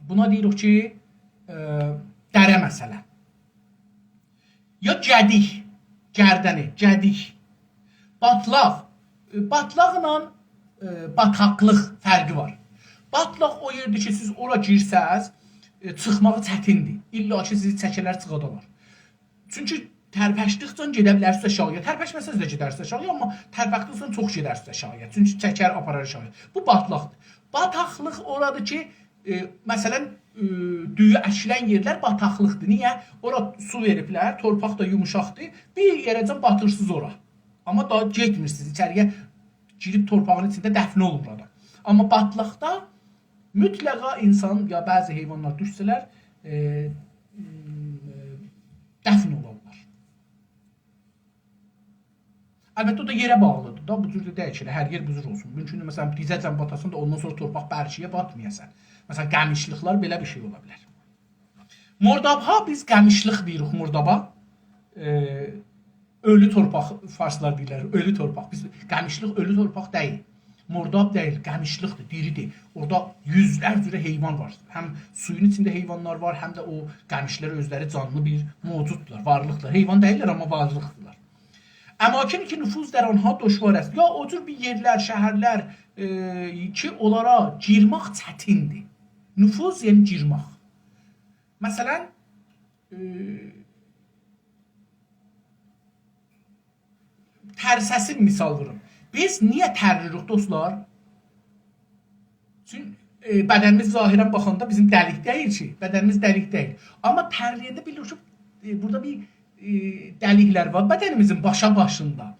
بونا دئییریک کی، ائ، دره مثلاً. یا گدیک، گردنی، گدیک. باتلاق، ائ، باتلاقلا، ائ، باتاقلیق فرقی وار. باتلاق او یئردیر کی، سیز اورا گیرسز، ائ، چیخماغی چتیندیر. الّا کی، سیزی چکه‌لر، چیخادالار. چونکی ترپشدیکجه گئده بیلرسینیز آشاغی‌یا. ترپشمه‌سز ده گئدرسینیز آشاغی‌یا، آمما ترپشدیکجه چوخ گئدرسینیز آشاغی‌یا. چونکی چکر آپارار آشاغی‌یا. بو باتلاقدیر. باتاقلیق اورادیر کی، ائ، مثلاً، ائ، دویو اکیلن یئرلر باتاقلیقدیر. نییه؟ اورا سو وئریبلر، تورپاق دا یوموشاقدیر. بیر یئره‌جن باتیرسینیز اورا. آمما داها گئتمیرسینیز ایچری‌یه، گیریب تورپاغین ایچینده دفن اولمور آدام. آمما باتلاقدا مطلقا اینسان یا بعضی حیوانلار دوشسه‌لر، ائ، م، ائ، دفن اولارلار. البته، او دا یئره باغلیدیر دا، بو جور ده دئییل کی، ائله هر یئر بو جور اولسون. مومکوندور، مثلاً، دیزه‌جن باتاسان دا، اوندان سونرا تورپاق برکییه، باتمایاسان. مثلاً، قمیشلیقلار، بئله بیر شئی اولا بیلر. مرداب‌ها، بیز قمیشلیق دئییریک مردابا. ائ، اؤلو تورپاق، فارسلار دئییرلر، اؤلو تورپاق. بیز، قمیشلیق اؤلو تورپاق دئییل. مرداب دئییل، قمیشلیقدیر، دیری‌دیر. اورادا یوزلر جوره حیوان وار. هم سویون ایچینده حیوانلار وار، هم ده او قمیشلر اؤزلری جانلی بیر موجوددولار، وارلیقدیرلار. حیوان دئییللر، آمما وارلیقدیرلار. اماکن کی نفوذ در آنها دشوار است. یا او جور بیر یئرلر، شهرلر، ائ، کی اونلارا گیرمک چتیندیر. نفوذ، یعنی گیرمک. مثلاً، ائ، ترسه‌سین مثال وورون. بیز نییه ترریریک، دوستلار؟ چون، ائ، بدنیمیز ظاهراً باخاندا بیزیم دلیک دئییل کی، بدنیمیز دلیک دئییل. آمما ترله‌ینده بیلیریک کی، ائ، بورادا بیر، ائ، دلیکلر وار بدنیمیزین باشا باشیندا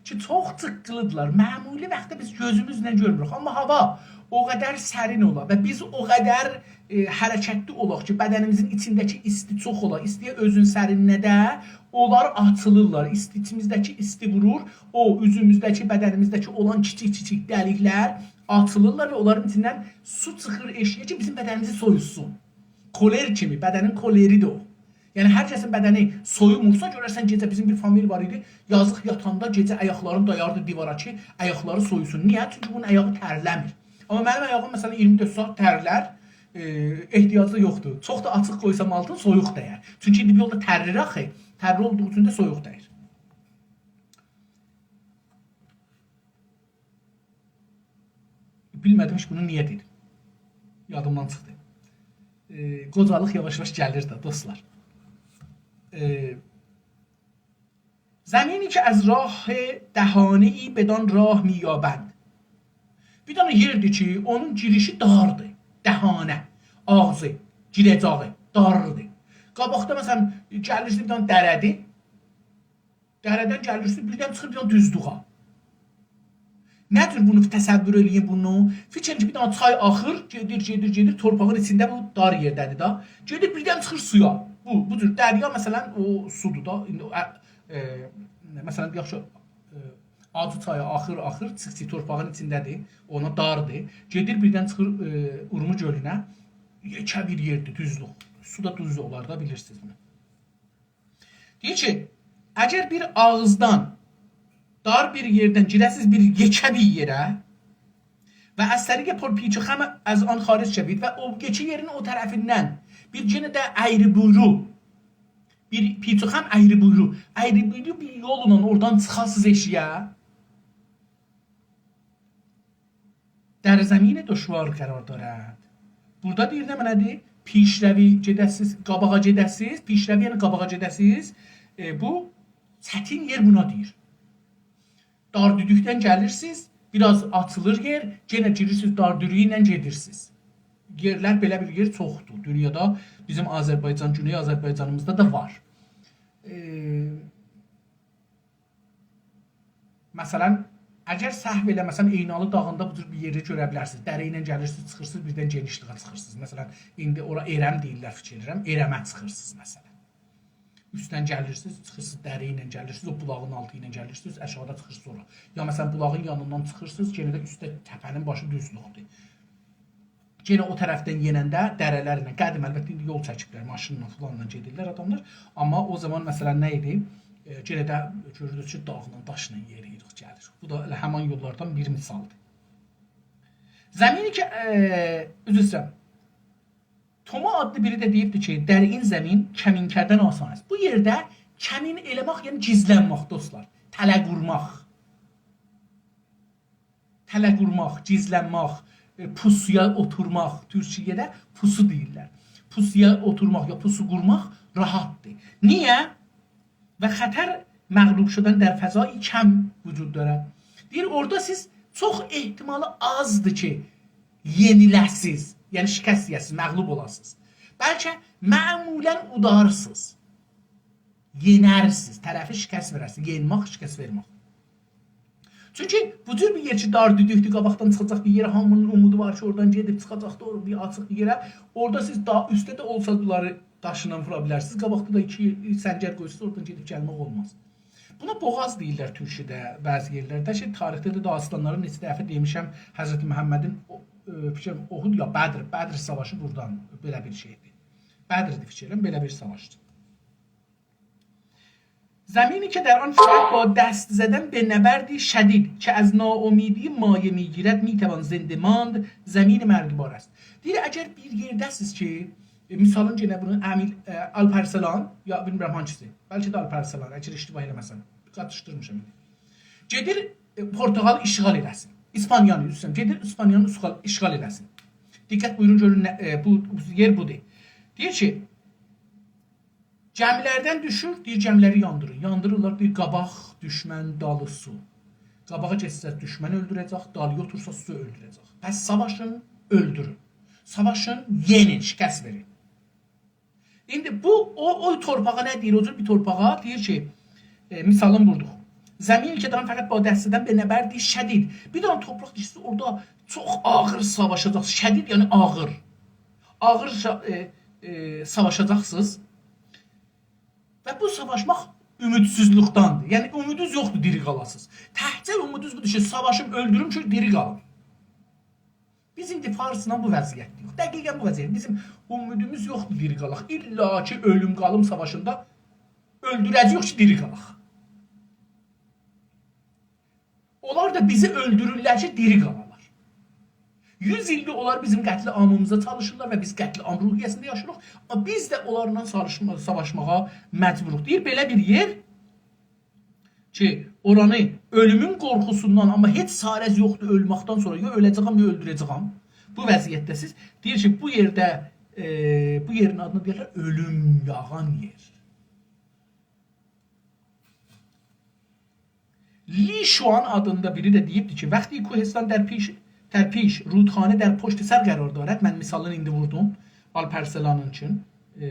کی، چوخ جیققیلی‌دیرلار. معمولی واختدا بیز گؤزوموزله گؤرموروک. آمما هاوا او قدر سرین اولا و بیز او قدر، ائ، حرکتلی اولاق کی، بدنیمیزین ایچینده‌کی ایستی چوخ اولا، ایستی‌یه اؤزون سرینلده، اونلار آچیلیرلار. ایستی، ایچیمیزده‌کی ایستی وورور، او اوزوموزده‌کی، بدنیمیزده‌کی اولان کیچیک-کیچیک دلیکلر آچیلیرلار و اونلارین ایچیندن سو چیخیر ائشییه کی، بیزیم بدنیمیزی سویوتسون. کولر کیمی، بدنین کولری‌دیر او. یعنی، هر کسین بدنی سویومورسا، گؤررسن، گئجه بیزیم بیر فامیل وار ایدی، یازیق یاتاندا گئجه آیاقلارینی دایاردی دیوارا کی، آیاقلاری سویوسون. نییه؟ چونکی بونون آیاغی ترله‌میر. آمما منیم آیاغیم، مثلاً، اییرمی دؤرد ساعات ترلر، ائ، احتیاجی یوخدور. چوخ دا آچیق قویسام آلتین، سویوق دَیر. چونکی ایندی بیر یولدا ترلیر آخی، ترلی اولدوغو اوچون ده سویوق دَیر. بیلمه‌دیم هئچ بونو نییه دئدیم. یادیمدان چیخدی. ائ، قوجالیق یاواش-یاواش گلیر ده، دوستلار. ائ، زمینی که از راه دهانه‌ای بدان راه می‌یابند. بیر دنه یئردیر کی، اونون گیریشی داردیر. دهانه، آغزی، گیره‌جاغی داردیر. قاباقدا، مثلاً، گلیرسینیز بیر دنه دره‌دیر. دره‌دن گلیرسینیز، بیردن چیخیر بیر دنه دوزلوغا. نه جور بونو تصور ائله‌یین بونو؟ فیکر ائله‌یین کی، بیر دنه چای آخیر، گئدیر، گئدیر، گئدیر، تورپاغین ایچینده بو دار یئرده‌دیر دا. گئدیر، بیردن چیخیر سویا. بو، بو جور دریا، مثلا، او سودور دا. ایندی او، ا، ائ، مثلا، یاخشی، ائ، آجی چایی آخیر، آخیر، چیخ-چیخ تورپاغین ایچینده‌دیر، اونا داردیر. گئدیر، بیردن چیخیر، ائ، اورمو گؤلونه. یئکه بیر یئردیر، دوزلوک. سو دا دوز اولار دا، بیلیرسینیز بونو. دئییر کی، اگر بیر آغیزدان دار بیر یئردن گیره‌سیز بیر یئکه بیر یئره، و از طریق پر پیچ و خم از آن خارج شوید و او یئکه یئرین او طرفیندن بیر یئنه ده اَیری بویرو، بیر پیچ و خم، اَیری بویرو، اَیری بویرو بیر یوللا اورادان چیخاسیز ائشیگه، در زمین دشوار قرار دارد. بورادا دئییر نمنه‌دیر؟ پیشروی گئده‌سیز، قاباغا گئده‌سیز، پیشروی، یعنی قاباغا گئده‌سیز. ائ، بو چتین یئر بونا دئییر. دار دودوکدن گلیرسیز، بیر آز آچیلیر یئر، یئنه گیریرسیز دار دودویو ایله گئدیرسیز. یئرلر، بئله بیر یئر چوخدور دونیادا، بیزیم آذربایجان، گونئی آذربایجانیمیزدا دا وار. ائ، مثلا، اگر سهو ائله‌مه‌سم، عینالی داغیندا بو جور بیر یئری گؤره بیلرسینیز. دره ایله گلیرسینیز، چیخیرسینیز، بیردن گئنیشلیگه چیخیرسینیز. مثلا، ایندی اورا ارم دئییرلر، فیکیر ائدیرم، ارمه چیخیرسینیز، مثلا. اوستدن گلیرسینیز، چیخیرسینیز، دره ایله گلیرسینیز، او بولاغین آلتی ایله گلیرسینیز، آشاغیدا چیخیرسینیز اورا. یا، مثلا، بولاغین یانیندان چیخیرسینیز، یئنه ده اوسته تپه‌نین باشی دوزلوکدور. یئنه او طرفدن یئننده دره‌لرله، قدیم، البته، ایندی یول چکیبلر، ماشینلا، فلانلا گئدیرلر آداملار. آمما او زامان، مثلا، نه ایدی؟ ائ، یئنه ده گؤروردونوز کی، داغلا، داشلا یئرییریک، گلیریک. بو دا ائله همان یوللاردان بیر مثالدیر. زمینی که، ائ، عذر ایسته‌ییرم. توما آدلی بیری ده دئییبدی کی، در این زمین کمین کردن آسان است. بو یئرده کمین ائله‌مک، یعنی گیزلنمک، دوستلار. تله قورماق. تله قورماق، گیزلنمک، ائ، پوسویا اوتورماق، تورکیه‌ده پوسو دئییرلر. پوسویا اوتورماق یا پوسو قورماق راحتدیر. نییه؟ و خطر مغلوب شدن در فضای کم وجود دارد. دئییر، اورادا سیز، چوخ احتمالی آزدیر کی، یئنیله‌سیز، یعنی شکست یییه‌سیز، مغلوب اولاسینیز. بلکه معمولا اودارسینیز. یئنرسینیز، طرفی شکست وئررسینیز. یئنمک، شکست وئرمک. چونکی بو جور بیر یئر کی، دار دودوکدور، قاباقدان چیخاجاق بیر یئره، هامی‌نین اومودو وار کی، اورادان گئدیب چیخاجاق، دوغرو بیر آچیق بیر یئره. اورادا سیز دا، اوسته ده اولسا بونلاری داشلا وورا بیلرسینیز. قاباقدا دا ایکی سنگر قویسانیز، اورادان گئدیب گلمک اولماز. بونا بوغاز دئییرلر تورکیه‌ده، بعضی یئرلرده کی، تاریخده ده داستانلارین نئچه دفعه دئمیشم، حضرت محمدین، او، ائ، فیکریم، احد یا بدر، بدر ساواشی بورادان بئله بیر شئیدیر. بدردیر فیکریم، بئله بیر ساواشدیر. زمینی که در آن فقط با دست زدن به نبردی شدید که از ناامیدی مایه می‌گیرد می‌توان زنده ماند، زمین مرگبار است. دئییر، اگر بیر یئرده‌سیز کی، ائ، مثالین یئنه بونو امیل، ائ، آلپ ارسلان، یا بیلمیرم هانسیسی، بلکه ده آلپ ارسلان، اگر اشتباه ائله‌مه‌سم، قاتیشدیرمیشام ایندی. گئدیر، ائ، پرتغال اشغال ائله‌سین. ایسپانیانی، عذر ایسته‌ییرم، گئدیر ایسپانیانی اشغال، اشغال ائله‌سین. دقت بویورون، گؤرون، نه، ائ، بو، بو یئر بودور. دئییر کی، گمی‌لردن دوشور، دئییر، گمی‌لری یاندیرین. یاندیریرلار، دئییر، قاباق دوشمن، دالی سو. قاباغا گئتسه دوشمن اؤلدوره‌جک، دالی‌یا اوتورسا سو اؤلدوره‌جک. پس ساواشین، اؤلدورون. ساواشین، یئنین، شکست وئرین. ایندی بو، او، او تورپاغا نه دئییر؟ او جور بیر تورپاغا دئییر کی، ائ، مثالین ووردوق. زمینی که در آن فقط با دست زدن به نبردی شدید. بیر دنه تورپاق دئییرسیز، اورادا چوخ آغیر ساواشاجاقسینیز. شدید، یعنی آغیر. آغیر شا-، ائ، ائ، ساواشاجاقسینیز. و بو ساواشماق اومیدسیزلیکدندیر. یعنی، اومیدینیز یوخدور دیری قالاسینیز. تکجه اومیدینیز بودور کی، ساواشیم، اؤلدوروم کی، دیری قالیم. بیز ایندی فارسلا بو وضعیتده‌ییک. دقیقا بو وضعیت. بیزیم اومیدیمیز یوخدور دیری قالاق. الّا کی، اؤلوم قالیم ساواشیندا اؤلدوره‌جه‌ییک کی، دیری قالاق. اونلار دا بیزی اؤلدورورلر کی، دیری قالالار. یوز ایلدیر اونلار بیزیم قتل‌عامیمیزا چالیشیرلار و بیز قتل‌عام روحیه‌سینده یاشاییریق. آمما بیز ده اونلارلا چالیشما-، ساواشماغا مجبوروق. دئییر، بئله بیر یئر کی، اورانی اؤلومون قورخوسوندان، آمما هئچ چاره‌سی یوخدور اؤلمکدن سونرا، یا اؤله‌جه‌یم، یا اؤلدوره‌جه‌یم. بو وضعیتده‌سیز. دئییر کی، بو یئرده، ائ، بو یئرین آدینا دئییرلر اؤلوم یاغان یئر. لی شوان آدیندا بیری ده دئییبدی کی، وقتی کوهستان در پیش، در پیش، رودخانه در پشت سر قرار دارد، من مثالینی ایندی ووردوم، آلپ ارسلانین اوچون، ائ،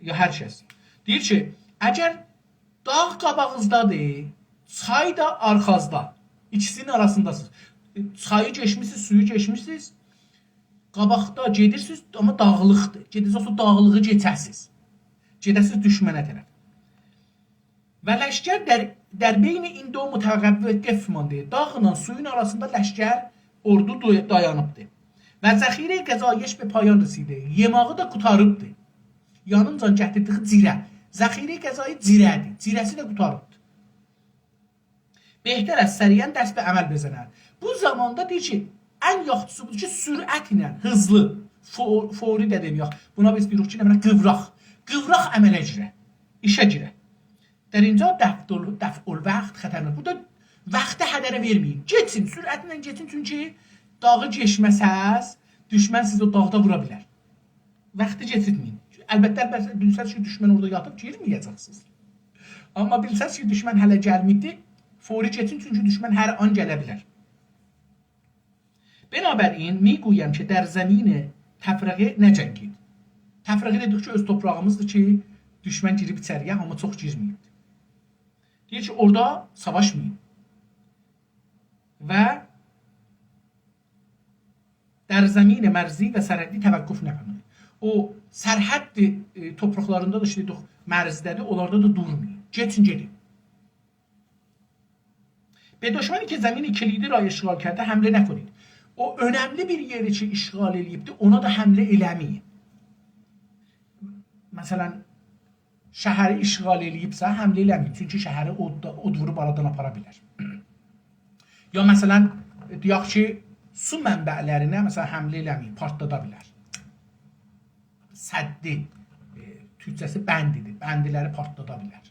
یا هر کس. دئییر کی، اگر داغ قاباغینیزدادیر، چای دا آرخازدا، ایکیسینین آراسینداسینیز. چایی کئچمیسینیز، سویو کئچمیسینیز، قاباقدا گئدیرسینیز، آمما داغلیقدیر. گئده‌جکسینیز او داغلیغی کئچه‌سینیز. گئده‌سیز دوشمنه طرف. «و لشکر در، در بین این دو متوقف مانده.» داغلا سویون آراسیندا لشکر، اوردو دوی-، دایانیبدی. «و ذخیره‌ی غذاییش به پایان رسیده.» یئماغی دا قوتاریبدی. یانینجا گتیردیگی جیره. ذخیره‌ی غذایی جیره‌دیر. جیره‌سی ده قوتاریبدی. «بهتر است سریعاً دست به عمل بزنند.» بو زاماندا دئییر کی، ان یاخشیسی بودور کی، سرعتله، هیزلی، فو-، فوری ده دئمه‌یک. بونا بیز دئییریک کی، نه بیلیم، قیوراق. قیوراق عمله گیره، ایشه گیره. «در اینجا دفع ال-، دفع الوقت خطرناک.» بورادا واختی هدره وئرمه‌یین. کئچین، سرعتله کئچین، چونکی داغی کئچمه‌سز، دوشمن سیزی او داغدا وورا بیلر. واختی کئچیرتمه‌یین. البته، البته، بیلسز کی، دوشمن اورادا یاتیب، گیرمه‌یه‌جکسینیز. آمما بیلسز کی، دوشمن هله گلمه‌ییبدی، فوری کئچین، چونکی دوشمن هر آن گله بیلر. «بنابراین می‌گویم که در زمین تفرقه نجنگید.» تفرقه دئدیک کی، اؤز تورپاغیمیزدیر کی، دوشمن گیریب ایچری‌یه، آمما چوخ گیرمه‌ییبدیر. دئییر کی، اورادا ساواشمایین. «و در زمین مرزی و سرحدی توقف نفرمایید.» او سرحد، ائ، تورپاقلاریندا دا، ایشته، دوخ-، مرزده‌دیر، اونلاردا دا دورمایین. کئچین، گئدین. «به دشمنی که زمین کلیدی را اشغال کرده حمله نکنید.» او اؤنملی بیر یئری کی، اشغال ائله‌ییبدی، اونا دا حمله ائله‌مه‌یین. مثلا، شهری اشغال ائله‌ییبسه، حمله ائله‌مه‌یین. چونکی شهری اود، اود ووروب آرادان آپارا بیلر. یا مثلا، دئیک کی، سو منبع‌لرینه، مثلا، حمله ائله‌مه‌یین، پارتلادا بیلر. سدی، ائ، تورکجه‌سی بندی‌دیر. بندی‌لری پارتلادا بیلر.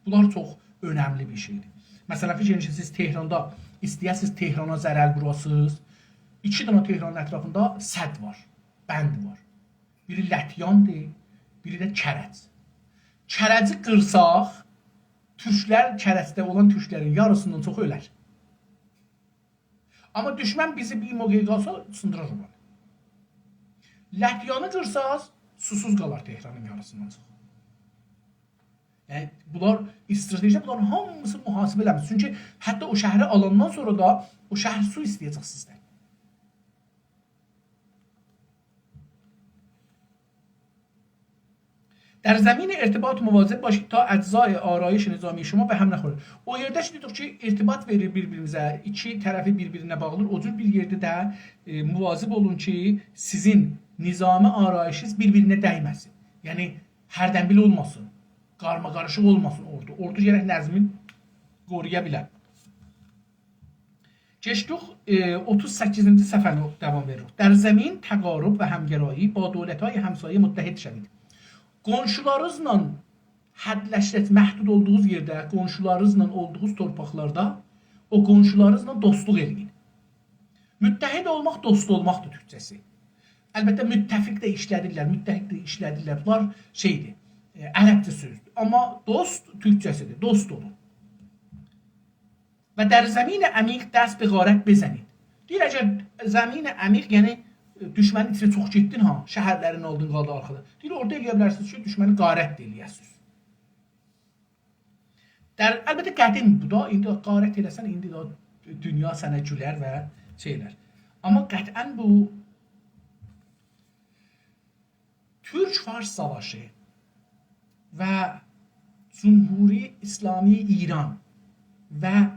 بونلار چوخ اؤنملی بیر شئی‌دیر. مثلا، فیکیر ائدین کی، سیز تهراندا ایسته‌یه‌سیز تهرانا ضرر ووراسینیز. ایکی دنه تهرانین اطرافیندا سد وار، بند وار. بیری لطیاندیر، بیری ده کرج. کرجی قیرساق، تورکلر، کرجده اولان تورکلرین یاریسیندان چوخو اؤلر. آمما دوشمن بیزی بیر موقع قالسا، سیندیرار اورانی. لطیانی قیرساز، سوسوز قالار تهرانین یاریسیندان چوخ. یعنی، بونلار استراتژی، بونلارین هامیسی محاسبه ائله‌مز. چونکی حتی او شهری آلاندان سونرا دا او شهر سو ایسته‌یه‌جک سیزدن. «در زمین ارتباط مواظب باشید تا اجزای آرایش نظامی شما به هم نخورد.» او یئرده کی، دئدیک کی، ارتباط وئریر بیر-بیرینیزه، ایکی طرفی بیر-بیرینه باغلیر. او جور بیر یئرده ده، ائ، مواظب اولون کی، سیزین نظامی آرایشینیز بیر-بیرینه دیمه‌سین. یعنی، هردن‌بیر اولماسین، قارماقاریشیق اولماسین اوردو. اوردو گرک نظمین قورویا بیله. کئچدیک، ائ، اوتوز سککیزینجی صفحه‌نی داوام وئریریک. «در زمین تقارب و همگرایی با دولت‌های همسایه متحد شوید.» قونشولارینیزلا حدلشدیک، محدود اولدوغونوز یئرده، قونشولارینیزلا اولدوغونوز تورپاقلاردا او قونشولارینیزلا دوستلوق ائله‌یین. متحد اولماق دوست اولماقدیر تورکجه‌سی. البته، متفق ده ایشلدیرلر، متحد ده ایشلدیرلر. بونلار شئی‌دیر، ائ، عربجه سؤزدور. آمما دوست تورکجه‌سی‌دیر، دوست اولون. «و در زمین عمیق دست به غارت بزنید.» دئییر، اگر زمین عمیق، یعنی، ائ، دوشمنین ایچینه چوخ گئتدین ها، شهرلرین آلدین، قالدی آرخادا. دئییر، اورادا ائلیه بیلرسینیز کی، دوشمنی غارت ده ائلیه‌سینیز. در، البته، قدیم بو دا، ایندی غارت ائله‌سن، ایندی ده دونیا سنه گولر و شئی ائلر. آمما قطعاً بو تورک-فارس ساواشی و جمهوری اسلامی ایران و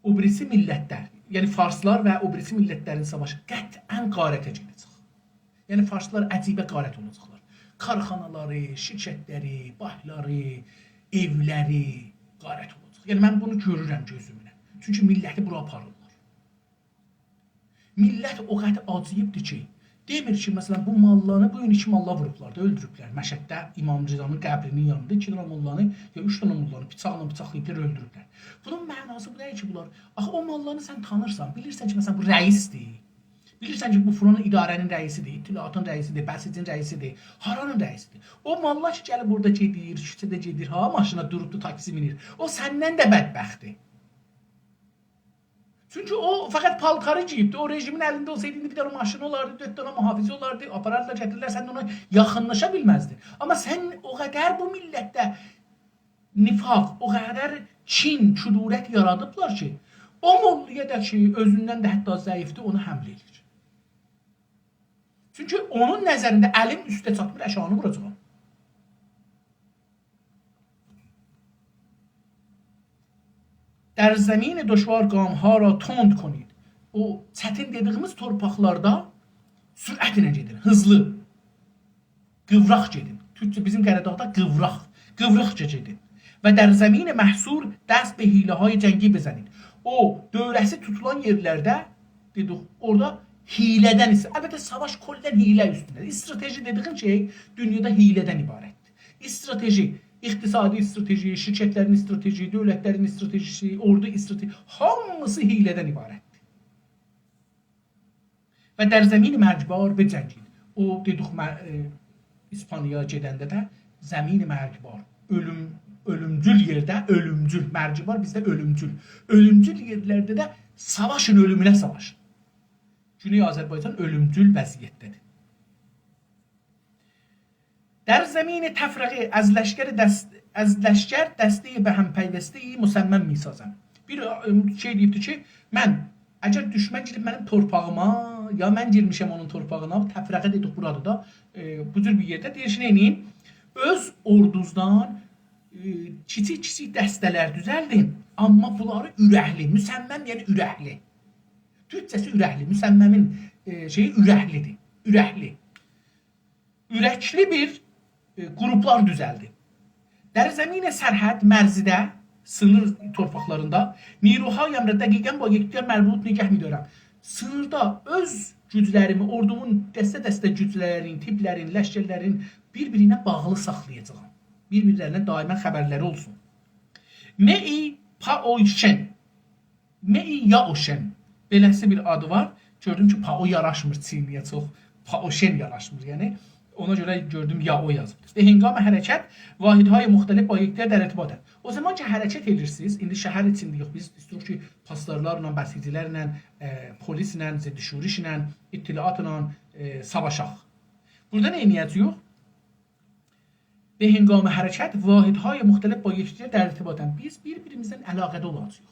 او بیریسی میللتلر، یعنی فارسلار و او بیریسی میللتلرین ساواشی قطعاً غارته گئده‌جک. یعنی فارسلار عجیبه غارت اولاجاقلار. کارخانالاری، شرکتلری، بانکلاری، ائولری غارت اولاجاق. یعنی من بونو گؤرورم گؤزومله. چونکی میللتی بورا آپاریرلار. میللت او قدر آجیییبدیر کی، دئمیر کی، مثلا، بو ماللانی، بو گون ایکی ماللا ووروبلار دا، اؤلدوروبلر. مشهدده امام رضانین قبرینین یانیندا ایکی دنه ماللانی، یا اوچ دنه ماللانی بیچاقلا بیچاقلاییبلار، اؤلدوروبلر. بونون معناسی بو دئییل کی، بونلار، آخی او ماللانی سن تانیرسان، بیلیرسن کی، مثلا، بو رئیسدیر. بیلیرسن کی، بو فلان اداره‌نین رئیسیدیر، اطلاعاتین رئیسیدیر، بسیجین رئیسیدیر، هارانین رئیسیدیر. او ماللا کی، گلیب بورادا گئدیر، کوچه‌ده گئدیر، ها، ماشینا دوروبدو، تاکسی مینیر. او سندن ده بدبختدیر. چونکی او فقط پالتاری گئییبدی. او رژیمین الینده اولسایدی، ایندی بیر دنه ماشینی اولاردی، دؤرد دنه محافظی اولاردی، آپاراردیلار، گتیریرلر، سن ده اونا یاخینلاشا بیلمزدین. آمما سن او قدر بو میللتده نفاق، او قدر کین، کدورت یارادیبلار کی، او موللایا دا کی، اؤزوندن ده حتی ضعیفدیر، اونا حمله ائدیر. چونکی اونون نظرینده الیم اوسته چاتمیر، آشاغینی ووراجاغام. «در زمین دشوار گام‌ها را تند کنید.» او چتین دئدیگیمیز تورپاقلاردا سرعتله گئدین، هیزلی. قیوراق گئدین. تورکجه، بیزیم قره‌داغدا قیوراق. قیوراقجا گئدین. «و در زمین محصور دست به حیله‌های جنگی بزنید.» او دؤوره‌سی توتولان یئرلرده، دئدیک، اورادا حیله‌دن ایسته. البته، ساواش کلاً حیله اوستونده. استراتژی دئدیگین شئی دونیادا حیله‌دن عبارتدیر. استراتژی، اقتصادی استراتژی، شرکتلرین استراتژی، دؤولتلرین استراتژیسی، اوردو استراتژی، هامیسی حیله‌دن عبارتدیر. «و در زمین مرگبار بجنگید.» او، دئدیک، مه-، ائ، ایسپانیایا گئدنده ده زمین مرگبار، اؤلوم، اؤلومجول یئرده، اؤلومجول، مرگبار بیزده اؤلومجول. اؤلومجول یئرلرده ده ساواشین، اؤلومونه ساواشین. گونئی آذربایجان اؤلومجول وضعیتده‌دیر. «در زمین تفرقه از لشکر دست، از لشکر دستهٔ به هم پیوسته‌ای مصمم می‌سازم.» بیر، ائ، شئی دئییبدی کی، من، اگر دوشمن گیریب منیم تورپاغیما، یا من گیرمیشم اونون تورپاغینا، تفرقه دئدیک بورادیر دا، ائ، بو جور بیر یئرده، دئییر کی، نئینیییم؟ اؤز اوردوزدان، ائ، کیچیک-کیچیک دسته‌لر دوزلدین، آمما بونلاری اورکلی، مصمم، یعنی اورکلی. تورکجه‌سی اورکلی، مصممین، ائ، شئیی اورکلی‌دیر، اورکلی. اورکلی بیر، ائ، گروپلار دوزلدین. «در زمین سرحد، مرزده»، سینیر تورپاقلاریندا، «نیروهایم را دقیقاً با یکدیگر مربوط نگه می‌دارم.» سینیردا اؤز گوجلریمی، اوردومون دسته-دسته گوجلرین، تیپلرین، لشکرلرین بیر-بیرینه باغلی ساخلایاجاغام. بیر-بیرلرینه دائماً خبرلری اولسون. «معی پا اویشن»، معی یا اوشن. بئله‌سی بیر آدی وار. گؤردوم کی، پائو یاراشمیر چینلی‌یه چوخ. پائوشن یاراشمیر، یعنی. اونا گؤره گؤردوم یا او یازیب. «به هنگام حرکت واحدهای مختلف با یکدیگر در ارتباطند.» او زامان کی، حرکت ائدیرسینیز، ایندی شهر ایچینده‌ییک، بیز ایسته‌ییریک کی، پاسدارلارلا، بسیجی‌لرله، ائ، پلیسله، ضد شورشله، اطلاعاتلا، ائ، ساواشاق. بورادا نه ائده‌جه‌ییک؟ «به هنگام حرکت واحدهای مختلف با یکدیگر در ارتباطند.» بیز بیر-بیریمیزله علاقه‌ده اولاجاغیق.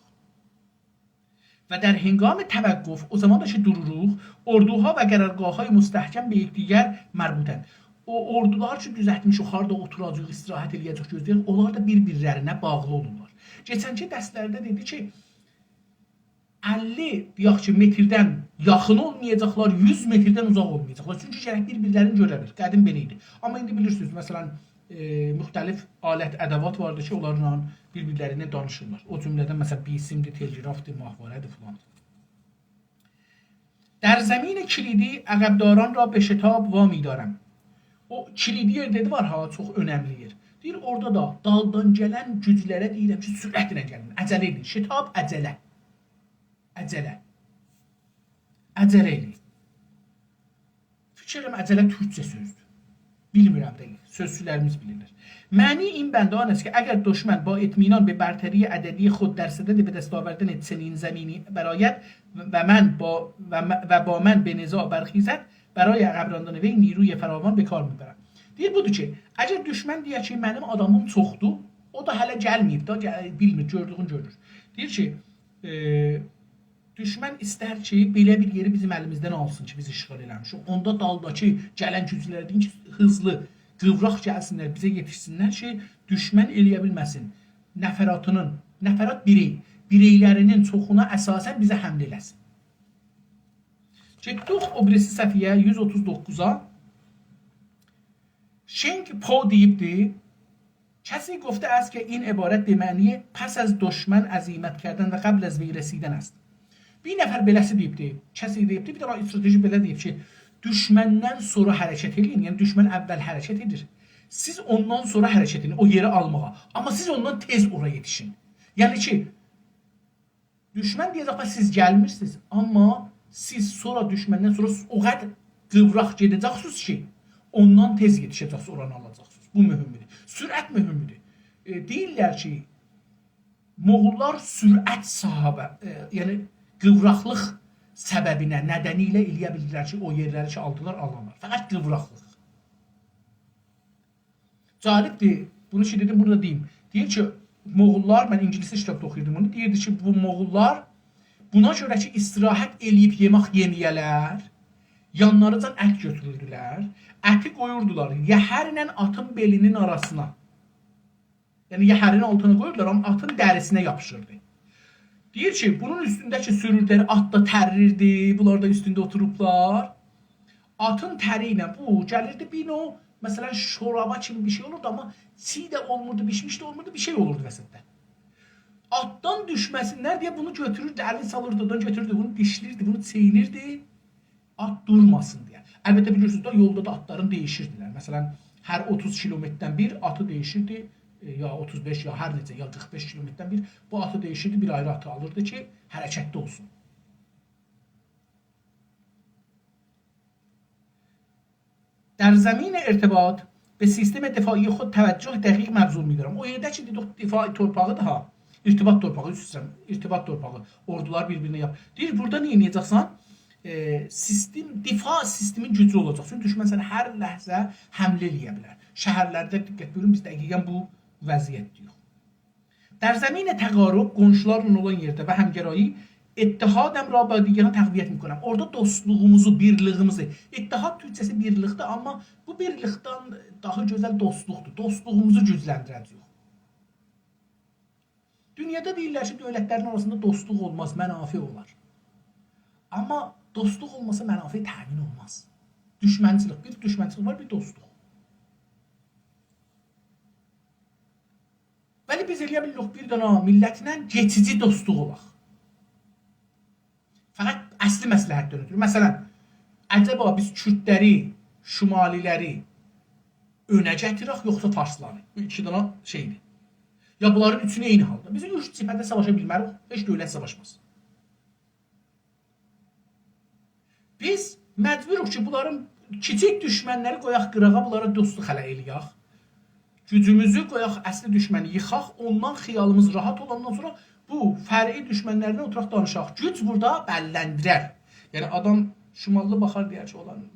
«و در هنگام توقف»، او زامان دا کی دوروروق، «اردوها و قرارگاه‌های مستحکم به یکدیگر مربوطند.» او اوردولار کی دوزلتمیشیک، هاردا اوتوراجاغیق، استراحت ائله‌یه‌جک، گؤزله‌یه‌جک، اونلار دا بیر-بیرلرینه باغلی اولورلار. کئچنکی درسلرده دئدی کی، اللی، دئیک کی، متردن یاخین اولمایاجاقلار، یوز متردن اوزاق اولمایاجاقلار. چونکی گرک بیر-بیرلرینی گؤره‌لر. قدیم بئله ایدی. آمما ایندی بیلیرسینیز، مثلا، ائ، مختلف آلت، ادوات واردیر کی، اونلارلا بیر-بیرلرینه دانیشیرلار. او جمله‌دن، مثلا، بی‌سیم‌دیر، تلگرافدیر، ماهواره‌دیر فلان. «در زمین کلیدی عقب‌داران را به شتاب وامی دارم.» او کلیدی یئر دئدی وار ها، چوخ اؤنملی یئر. دئییر، اورادا دا دالدان گلن گوجلره دئییرم کی، سرعتله گلین، عجله ائدین. شتاب، عجله. عجله. عجله ائله‌یین. فیکیر ائلیرم، عجله تورکجه سؤزدور. بیلمیرم دقیق، سؤزچولریمیز بیلیرلر. «معنی این بند آن است که اگر دشمن با اطمینان به برتری عددی خود در صدد به دست آوردن چنین زمینی برآید و من با، و م-، و با من به نزاع برخیزد، برای عقب راندن وی نیروی فراوان به کار می‌برم.» دئییر، بودور کی، اگر دوشمن دئیه کی، منیم آدامیم چوخدور، او دا هله گلمه‌ییب دا، گل-، بیلمیر، گؤردویون گؤرور. دئییر کی، ائ، دوشمن ایستر کی، بئله بیر یئری بیزیم الیمیزدن آلسین کی، بیز اشغال ائله‌میشیک. اوندا دالداکی گلن گوجلره دئیین کی، هیزلی، قیوراق گلسینلر، بیزه یئتیشسینلر کی، دوشمن ائله‌یه بیلمه‌سین نفراتینین، نفرات بیرئی، بیرئیلرینین چوخونا اساساً بیزه حمله ائله‌سین. گئتدیک او بیریسی صفحه‌یه، یوز اوتوز دوققوزا. شنگ پو دئییبدی: «کسی گفته است که این عبارت به معنی پس از دشمن عزیمت کردن و قبل از وی رسیدن است.» بیر نفر بئله‌سی دئییبدی، کسی دئییبدی، بیر دنه استراتژی بئله دئییب کی، دوشمندن سونرا حرکت ائدین، یعنی دوشمن اول حرکت ائدیر. سیز اوندان سونرا حرکت ائدین، او یئری آلماغا. آمما سیز اوندان تئز اورا یئتیشین. یعنی کی، دوشمن دئیه‌جک: «باخ، سیز گلمیرسینیز»، آمما سیز سونرا دوشمندن سونرا او قدر قیوراق گئده‌جکسینیز کی، اوندان تئز یئتیشه‌جکسینیز، اورانی آلاجاقسینیز. بو مهمدور. سرعت مهمدور. ائ، دئییرلر کی، موغوللار سرعت صاحابه، ائ، یعنی قیوراقلیق سببینه، ندنی ایله ائله‌یه بیلدیلر کی، او یئرلری کی آلدیلار، آلانلار. فقط قیوراقلیق. جالبدیر. بونو کی دئدیم، بورادا دئییم. دئییر کی، موغوللار، من اینگیلیس کیتابدا اوخویوردوم بونو، دئییردی کی، بو موغوللار بونا گؤره کی، استراحت ائله‌ییب یئمک یئمه‌یه‌لر، یانلاریجان ات گؤتوروردولر، اتی قویوردولار یهرله آتین بئلینین آراسینا. یعنی، یهرین آلتینا قویوردولار، آمما آتین دریسینه یاپیشیردی. دئییر کی، بونون اوستونده کی سورورلری، آت دا تریردی، بونلار دا اوستونده اوتوروبلار. آتین تری ایله بو گلیردی بیر نوع، مثلا، شورابا کیمی بیر شئی اولوردو، آمما چیی ده اولموردو، بیشمیش ده اولموردو، بیر شئی اولوردو وسطده. آتدان دوشمه‌سینلر دئیه بونو گؤتوروردو، الینی سالیردی، اورادان گؤتوروردو، بونو دیشله‌ییردی، بونو چئینیردی. آت دورماسین دئیه. البته، بیلیرسینیز ده، یولدا دا آتلارین دییشیردیلر. مثلا، هر اوتوز کیلومتردن بیر آتی دییشیردی، ائ، یا اوتوز بئش، یا هر نئچه، یا قیرخ بئش کیلومتردن بیر بو آتی دییشیردی، بیر آیری آتی آلیردی کی، حرکتده اولسون. در زمین ارتباط به سیستم دفاعی خود توجه دقیق مبذول می‌دارم. او یئرده کی، دئدیک، دفاع تورپاغی دا، ها، ارتباط تورپاغی، عذر ایسته‌ییرم، ارتباط تورپاغی، اوردولار بیر-بیرینه یاپ-، دئییر، بورادا نه ائده‌جکسن؟ ائ، سیستم، دفاع سیستمین گوجو اولاجاق. چونکی دوشمن سنه هر لحظه حمله ائلیه بیلر. شهرلرده، دقت بویورون، بیز دقیقا بو وضعیتده‌ییک. در زمین تقارب، قونشولارلا اولان یئرده و همگرایی، اتحادم را با دیگران تقویت می‌کنم. اورادا دوستلوغوموزو، بیرلیگیمیزی، اتحاد تورکجه‌سی بیرلیکدیر، آمما بو بیرلیکدن داها گؤزل دوستلوقدور. دوستلوغوموزو گوجلندیره‌جه‌ییک. دونیادا دئییرلر کی، دؤولتلرین آراسیندا دوستلوق اولماز، منافع اولار. آمما دوستلوق اولماسا، منافع تأمین اولماز. دوشمنچیلیک، بیر دوشمنچیلیک وار، بیر دوستلوق. ولی بیز ائلیه بیلیریک بیر دنه میللتله کئچیجی دوستلوق اولاق. فقط اصلی مصلحتدن اؤتورو. مثلا، عجبا بیز کوردلری، شمالی‌لری اؤنه گتیرک، یوخسا فارسلاری؟ بو ایکی دنه شئیدیر. یا بونلارین اوچونو عینی حالدا. بیز اوچ جبهه‌ده ساواشا بیلمریک، هئچ دؤولت ساواشماز. بیز مجبوروق کی، بونلارین کیچیک دوشمنلری قویاق قیراغا، بونلارا دوستلوق هله ائلیک. گوجوموزو قویاق، اصلی دوشمنی ییخاق، اوندان خیالیمیز راحت اولاندان سونرا بو فرعی دوشمنلرله اوتوراق دانیشاق. گوج بورادا بللندیرر. یعنی آدام شماللی باخار، دئیر کی، اولان، ائ،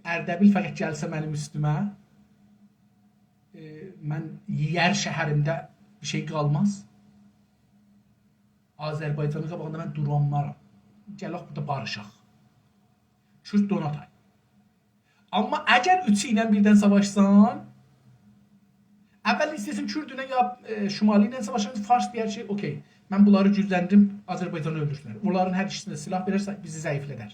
اردبیل فقط گلسه منیم اوستومه، ائ، من یئیر شهریمده بیر شئی قالماز. آذربایجانین قاباغیندا من دورانمارام. گلک بورادا باریشاق. کورد دوناتای. آمما اگر اوچو ایله بیردن ساواشسان، اول ایسته‌ییرسن کوردونن یا، ائ، شمالی ایله ساواشان، فارس دئیر کی، اوکی، من بونلاری گوجلندیریم، آذربایجانی اؤلدورسونلر. اونلارین هر ایکیسینه سلاح وئررسن، بیزی ضعیفله‌در.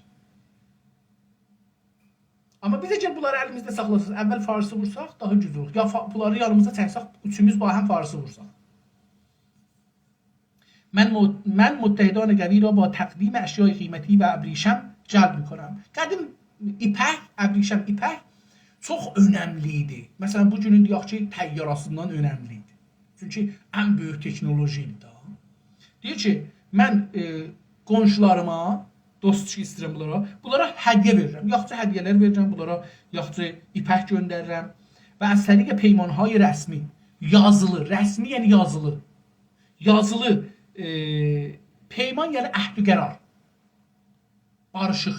آمما بیز اگر بونلاری الیمیزده ساخلاساق، اول فارسی وورساق، داها گوجلو اولور. یا فا-، بونلاری یانیمیزا چکسک، اوچوموز باهم فارسی وورساق. من مت-، من متحدان قوی را با تقدیم اشیای قیمتی و ابریشم جلب می‌کنم. قدیم ایپک، ابریشم، ایپک چوخ اؤنملی ایدی. مثلا، بو گونون دئیک کی، طیاره‌سیندن اؤنملی ایدی. چونکی ان بؤیوک تکنولوژی ایدی دا. دئییر کی، من، ائ، قونشولاریما، دوست کی ایسته‌ییرم بونلارا، بونلارا هدیه وئریرم. یاخشی هدیه‌لر وئریرم بونلارا، یاخشی ایپک گؤندریرم. و از طریق پیمان‌های رسمی، یازیلی، رسمی یعنی یازیلی. یازیلی، ائ، پیمان یعنی عهد و قرار. باریشیق.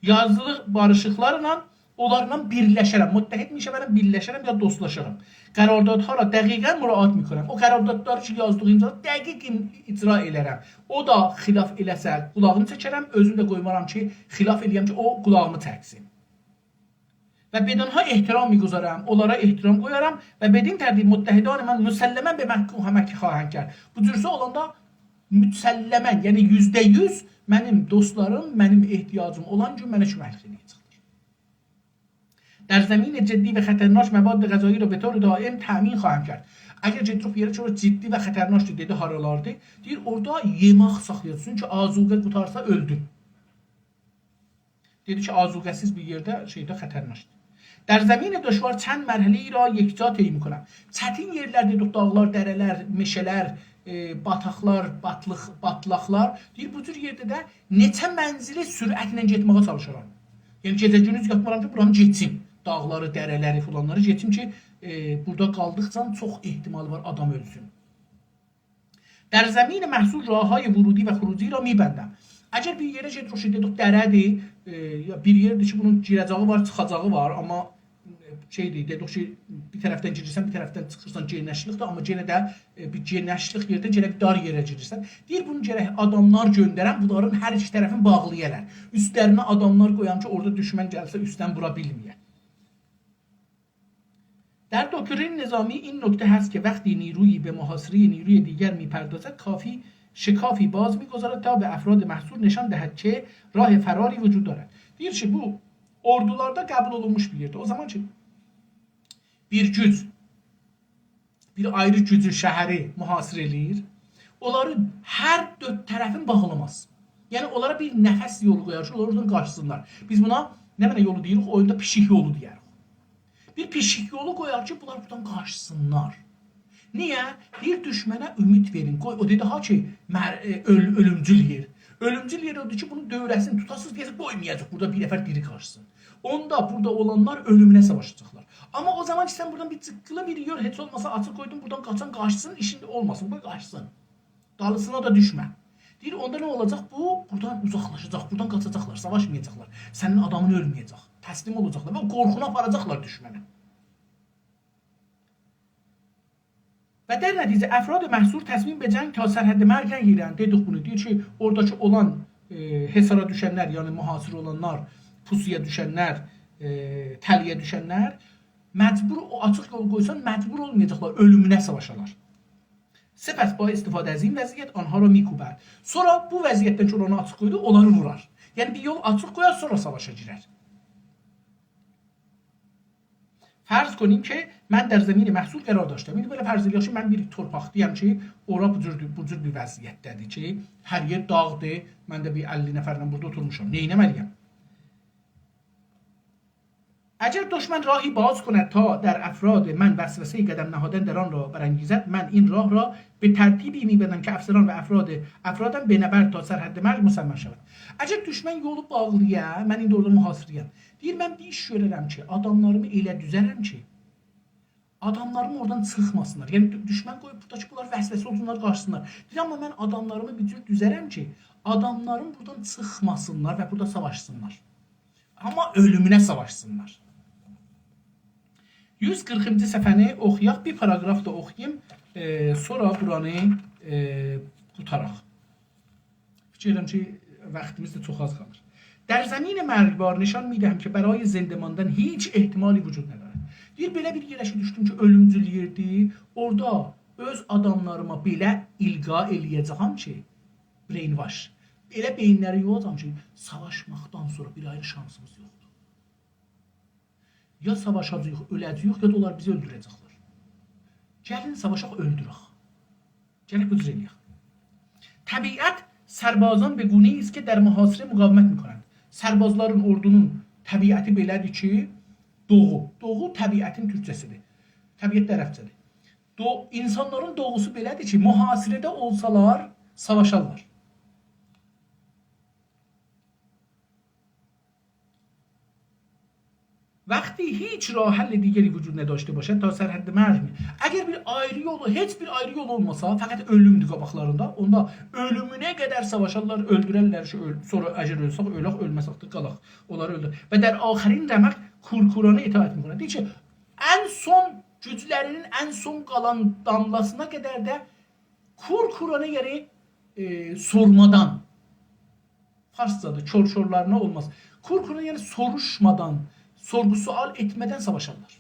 یازیلی باریشیقلارلا اونلارلا بیرلشرم. متحد می‌شوم، بیرلشرم یا دوستلاشارام. قراردادها را دقیقا مراعات می‌کنم. او قراردادلاری کی یازدیق، ایمضالادیق، دقیق ایم-، اجرا ائلرم. او دا خلاف ائله‌سه، قولاغینی چکرم، اؤزوم ده قویمارام کی، خلاف ائله‌یم کی، او قولاغیمی چکسین. و بدانها احترام می‌گذارم، اونلارا احترام قویارام و بدین ترتیب متحدان من مسلما به من کمک خواهند کرد. بو جورسه اولاندا مسلما، یعنی یوزده یوز منیم دوستلاریم، منیم احتیاجیم اولان گون منه کمک ائله‌یه‌جکلر. در زمین جدی و خطرناک مواد غذایی را به طور دائم تأمین خواهم کرد. اگر گئدیریک بیر یئره، چوخ جدی و خطرناکدیر، دئدی، هارالاردیر؟ دئییر، اورادا یئمک ساخلایاجاق. چونکی آذوقه قوتارسا، اؤلدون. دئدی کی، آذوقه‌سیز بیر یئرده، شئیده، خطرناکدیر. در زمین دشوار چند مرحله‌ای را یکجا طی می‌کنم. چتین یئرلر، دئدیک، داغلار، دره‌لر، مئشه‌لر، ائ، باتاقلار، باتلیق، باتلاقلار. دئییر، بو جور یئرده ده نئچه منزلی سرعتله گئتمه‌یه چالیشارام. یعنی گئجه گوندوز یاتمارام کی، بورانی گئچیم. داغلاری، دره‌لری، فلانلاری گئچیم کی، ائ، بورادا قالدیقجا چوخ احتمال وار آدام اؤلسون. در زمین محصول راه‌های ورودی و خروجی را می‌بندم. اگر بیر یئره گئدیریک کی، دئدیک، دره‌دیر، ائ، یا بیر یئردیر کی، بونون گیره‌جه‌یی وار، چیخاجاغی وار، آمما، ائ، شئیدیر، دئدیک کی، بیر طرفدن گیریرسن، بیر طرفدن چیخیرسان، گئنیشلیکدیر، آمما یئنه ده، ائ، بیر گئنیشلیک یئردن یئنه بیر دار یئره گیریرسن. دئییر، بونو گرک آداملار گؤندرم، بونلارین هر ایکی طرفینی باغلایالار. اوستلرینه آداملار قویام کی، اورادا دوشمن گلسه، اوستدن وورا بیلمه‌یه. در دوکترین نظامی این نکته هست که وقتی نیرویی به محاصرهٔ نیروی دیگر می‌پردازد، کافی شکافی باز می‌گذارد تا به افراد محصور نشان دهد که راه فراری وجود دارد. دئییر کی، بو اوردولاردا قبول اولونموش بیر یئرده. او زامان کی، بیر گوج، بیر آیری گوجو، شهری محاصره ائله‌ییر، اونلارین هر دؤرد طرفین باغلاماز. یعنی، اونلارا بیر نفس یولو قویار کی، اونلار اورادان قاچسینلار. بیز بونا نمنه یولو دئییریک؟ اویوندا پیشیک یولو دئیه‌ریک. بیر پیشیک یولو قویار کی، بونلار بورادان قاچسینلار. نییه؟ دئییر، دوشمنه امید وئرین. قوی، او دئدی ها کی، مر-، ائ، اؤل-، اؤلومجول یئر. اؤلومجول یئر اودور کی، بونون دؤوره‌سینی توتاسینیز، دئیه‌سینیز، قویمایاجاق بورادا بیر نفر دیری قاچسین. اوندا بورادا اولانلار اؤلومونه ساواشاجاقلار. آمما او زامان کی، سن بورادان بیر جیققیلی بیر یول، هئچ اولماسا آچیق قویدون، بورادان قاچان قاچسین، ایشینده اولماسین، قوی قاچسین. دالیسینا دا دوشمه. دئییر، اوندا نه اولاجاق؟ بو بورادان اوزاقلاشاجاق، بورادان قاچاجاقلار، ساواشمایاجاقلار. سنین آدامین اؤلمه‌یه‌جک. تسلیم اولاجاقلار و قورخونو آپاراجاقلار دوشمنه. و در نتیجه افراد محصور تصمیم به جنگ تا سرحد مرگ نگیرند. دئدیک بونو، دئییر کی، اوراداکی اولان، ائ، حصارا دوشنلر، یعنی محاصره اولانلار، پوسویا دوشنلر، ائ، تله‌یه دوشنلر مجبور او آچیق یول قویسان، مجبور اولمایاجاقلار، اؤلومونه ساواشالار. سپس با استفاده از این وضعیت آنها را می‌کوبد. سونرا بو وضعیتدن کی، اونو آچیق قویدو، اونلاری وورار. یعنی بیر یول آچیق قویار، سونرا ساواشا گیرر. فرض کنیم که من در زمین محصور قرار داشتم. ایندی بئله فرض ائله‌یک کی، من بیر تورپاقدایام کی، اورا بو جور، بو جور بیر وضعیتده‌دیر کی، هر یئر داغدیر، من ده بیر اللی نفرله بورادا اوتورموشام. نه ائتمه‌لی‌یم؟ اگر دشمن راهی باز کند تا در افراد من وسوسهٔ قدم نهادن در آن را برانگیزد، من این راه را به ترتیبی می‌بندم که افسران و افراد، افرادم به نبرد تا سرحد مرگ مصمم شود. اگر دوشمن یولو باغلایا، من ایندی اورادا محاصره‌یم. دئییر، من بیر ایش گؤررم کی، آداملاریمی ائله دوزه‌رم کی، آداملاریم اورادان چیخماسینلار. یعنی، دو-، دوشمن قویوب بورادا کی، بونلار وسوسه اولسونلار، قاچسینلار. دئییر، آمما من آداملاریمی بیر جور دوزه‌رم کی، آداملاریم بورادان چیخماسینلار و بورادا ساواشسینلار. آمما اؤلومونه ساواشسینلار. یوز قیرخینجی صفحه‌نی اوخویاق، بیر پاراگراف دا اوخویوم، ائ، سونرا بورانی، ائ، قوتاراق. فیکیر ائدیرم کی، واختیمیز دا چوخ آز قالیر. در زمین مرگبار نشان می‌دهم که برای زنده ماندن هیچ احتمالی وجود ندارد. دئییر، بئله بیر یئره کی دوشدوم کی، اؤلومجول یئردیر، اورادا اؤز آداملاریما بئله القا ائله‌یه‌جه‌یم کی، brainwash. ائله بئیینلری یویاجاغام کی، ساواشماقدان سونرا بیر آیری شانسیمیز یوخدور. یا ساواشاجاغیق، اؤله‌جه‌ییک، یا دا اونلار بیزی اؤلدوره‌جکلر. گلین ساواشاق، اؤلدورک. گرک بو جور ائله‌یک. طبیعت سربازان به گونه‌ای است که در محاصره مقاومت می‌کنند. سربازلارین، اوردونون طبیعتی بئله‌دیر کی، دوغو. دوغو طبیعتین تورکجه‌سیدیر. طبیعت ده عربجه‌دیر. دو-، اینسانلارین دوغوسو بئله‌دیر کی، محاصره‌ده اولسالار، ساواشارلار. وقتی هیچ راه حل دیگری وجود نداشته باشد تا سرحد مرگ می-، اگر بیر آیری یولو، هئچ بیر آیری یول اولماسا، فقط اؤلومدور قاباقلاریندا، اوندا اؤلومونه قدر ساواشارلار، اؤلدوررلر کی، اؤل-، سونرا اگر اؤلسک اؤلک، اؤلمه‌سک ده قالاق. اونلار اؤلدور. و در آخرین رمق کورکورانه اطاعت می‌کند. دئییر کی، ان سون گوجلری‌نین ان سون قالان داملاسینا قدر ده کورکورانه، یعنی، ائ، سورمادان، فارسجادا کورکورانه اولماز. کورکورانه، یعنی سوروشمادان، سورغو سؤال ائتمه‌دن ساواشارلار.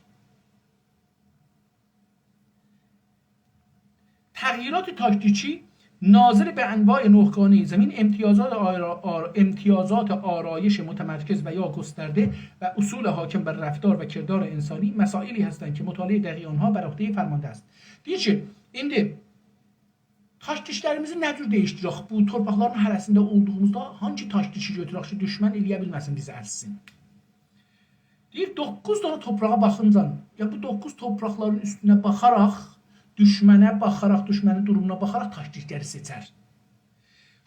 تغییرات تاکتیکی ناظر به انواع نهگانهٔ زمین، امتیازات آرا-، آر-، امتیازات آرایش متمرکز و یا گسترده و اصول حاکم بر رفتار و کردار انسانی مسائلی هستند که مطالعهٔ دقیق آنها بر عهدهٔ فرمانده است. دئییر کی، ایندی تاکتیکلریمیزی نه جور دییشدیرک؟ بو تورپاقلارین هره‌سینده اولدوغوموزدا هانسی تاکتیکی گؤتورک کی، دوشمن ائله‌یه بیلمه‌سین بیزی ازسین؟ دئییر، دوققوز دنه تورپاغا باخینجا، یا بو دوققوز تورپاقلارین اوستونه باخاراق، دوشمنه باخاراق، دوشمنین دورومونا باخاراق تاکتیکلری سئچر.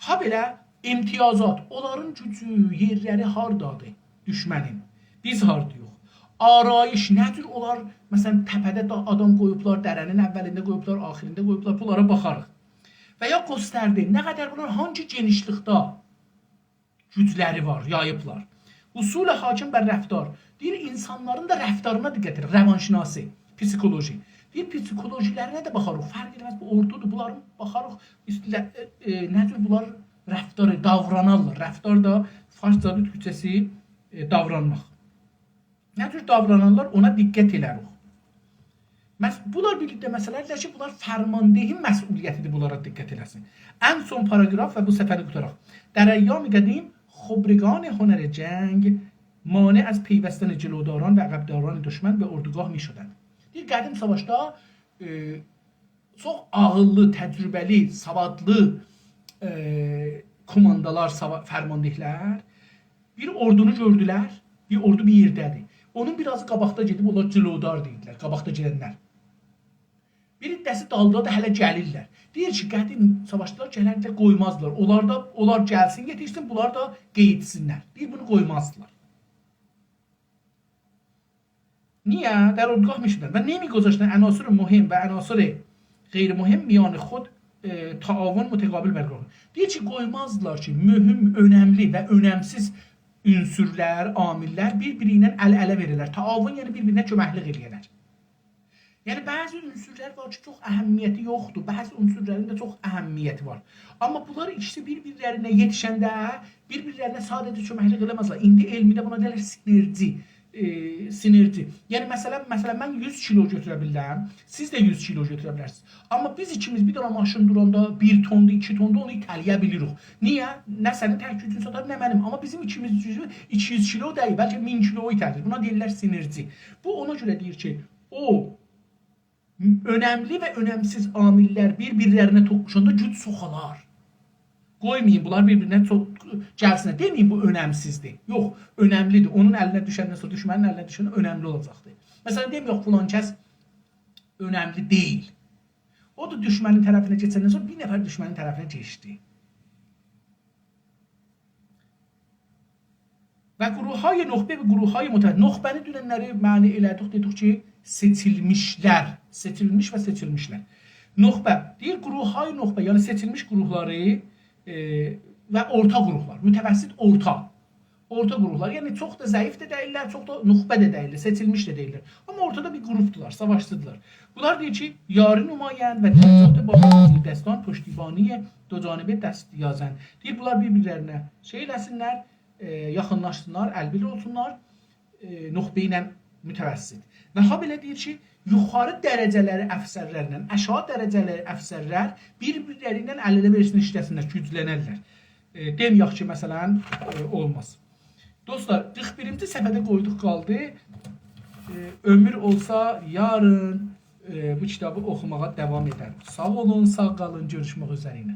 هابئله امتیازات، اونلارین گوجو، یئرلری هاردادیر دوشمنین؟ بیز هاردایوق؟ آرایش، نه جور اونلار، مثلا، تپه‌ده دا آدام قویوبلار، دره‌نین اولینده قویوبلار، آخیرینده قویوبلار، بونلارا باخاریق. و یا گسترده، نه قدر بونلار، هانسی گئنیشلیکده گوجلری وار، یاییبلار. اصول حاکم بر رفتار. دئییر، اینسانلارین دا رفتارینا دقت ائدیر. روانشناسی، پسیکولوژی. دئییر، پسیکولوژی‌لرینه ده باخاریق. فرق ائله‌مز، بو اوردودور. بونلارین باخاریق، ایستیلر، ائ، ائ، نه جور بونلار رفتار، داورانارلار. رفتار دا فارسجادیر، تورکجه‌سی، ائ، داورانماق. نه جور داورانارلار، اونا دقت ائله‌ریک. مس-، بونلار بیرلیکده مسئله‌دیر کی، بونلار فرماندهین مسئولیتی‌دیر، بونلارا دقت ائله‌سین. ان سون پاراگراف و بو صفحه‌نی قوتاراق. در ایام قدیم خبرگان هنر جنگ مانع از پیوستن جلوداران و عقب‌داران دشمن به اردوگاه می‌شدند. دئییر، قدیم ساواشدا، ائ، چوخ عاغیللی، تجربه‌لی، سوادلی، ائ، کوماندالار، ساوا-، فرمانده‌لر بیر اوردونو گؤردولر، بیر اوردو بیر یئرده‌دیر. اونون بیر آزی قاباقدا گئدیب، اونلار جلودار دئییرلر، قاباقدا گئدنلر. بیر عده‌سی دالدا دا هله گلیرلر. دئییر کی، قدیم ساواشچیلار گلنده قویمازدیلار. اونلار دا، اونلار گلسین، یئتیشسین، بونلار دا قئییتسینلر. دئییر، بونو قویمازدیلار. نییه؟ در اردوگاه می‌شدند و نمی‌گذاشتند عناصر مهم و عناصر غیر مهم میان خود، اه، تعاون متقابل برقرار کنند. دئییر کی، قویمازدیلار کی، مهم، اؤنملی و اؤنمسیز عنصرلر، عامل‌لر بیر-بیری ایله ال-اله وئره‌لر. تعاون، یعنی بیر-بیرینه کؤمکلیک ائله‌یه‌لر. یعنی، بعضی عنصرلر وار کی، چوخ اهمیتی یوخدور، بعضی عنصرلرین ده چوخ اهمیتی وار. آمما بونلار ایکیسی بیر-بیرلرینه یئتیشنده، بیر-بیرلرینه ساده‌جه کؤمکلیک ائله‌مزلر. ایندی علمیده بونا دئییرلر سینرژی، ائ، سینرژی. یعنی، مثلا، مثلا، من یوز کیلو گؤتوره بیلرم، سیز ده یوز کیلو گؤتوره بیلرسینیز. آمما بیز ایکیمیز بیر دنه ماشین دوراندا بیر توندو، ایکی توندو، اونو ایته‌لیه بیلیریک. نییه؟ نه سنین تک گوجون چاتار، نه منیم. آمما بیزیم ایکیمیز گوجو ایکی یوز کیلو دئییل، بلکه مین کیلو ایته‌لیر. بونا دئییرلر سینرژی. بو اونا گؤره دئییر کی، او اؤنملی و اؤنمسیز عامل‌لر بیر-بیرلرینه توققوشاندا گوج چوخالار. قویمایین بونلار بیر-بیرینه چوخ گلسینلر. دئمه‌یین بو اؤنمسیزدیر. یوخ، اؤنملیدیر. اونون الینه دوشندن سونرا، دوشمنین الینه دوشنده اؤنملی اولاجاقدیر. مثلا، دئمه‌یک، فلان کس اؤنملی دئییل. او دا دوشمنین طرفینه کئچندن سونرا بیر نفر دوشمنین طرفینه کئچدی. و گروه‌های نخبه و گروه‌های متوسط. نخبه‌نی دوننلری معنا ائله‌دیک، دئدیک کی، سئچیلمیشلر، سئچیلمیش و سئچیلمیشلر. نخبه، دئییر، گروه‌های نخبه، یعنی سئچیلمیش گروهلاری، ائ، و اورتا گروهلار، متوسط، اورتا. اورتا گروهلار، یعنی چوخ دا ضعیف ده دئییللر، چوخ دا نخبه ده دئییللر، سئچیلمیش ده دئییللر. آمما اورتادا بیر گروپدولار، ساواشچیدیلار. بونلار دئییر کی، یاری نمایند و در ذات با زیردستان پشتیبانی دو جانبه دست یازند. دئییر، بونلار بیر-بیرلرینه شئی ائله‌سینلر، ائ، یاخینلاشسینلار، ال‌بیر اولسونلار، ائ، نخبه ایله متوسط. و هابئله دئییر کی، یوخاری درجه‌لری افسرلرله آشاغی درجه‌لری افسرلر بیر-بیرلری ایله ال-اله وئرسین، ایشله‌سینلر، گوجلنرلر. ائ، دئمه‌یک کی، مثلا، ائ، اولماز. دوستلار، قیرخ بیرینجی صفحه‌ده قویدوق قالدی. ائ، عؤمور اولسا، یارین، ائ، بو کیتابی اوخوماغا داوام ائدریک. ساغ اولون، ساغ قالین، گؤروشمک اوزره ایله.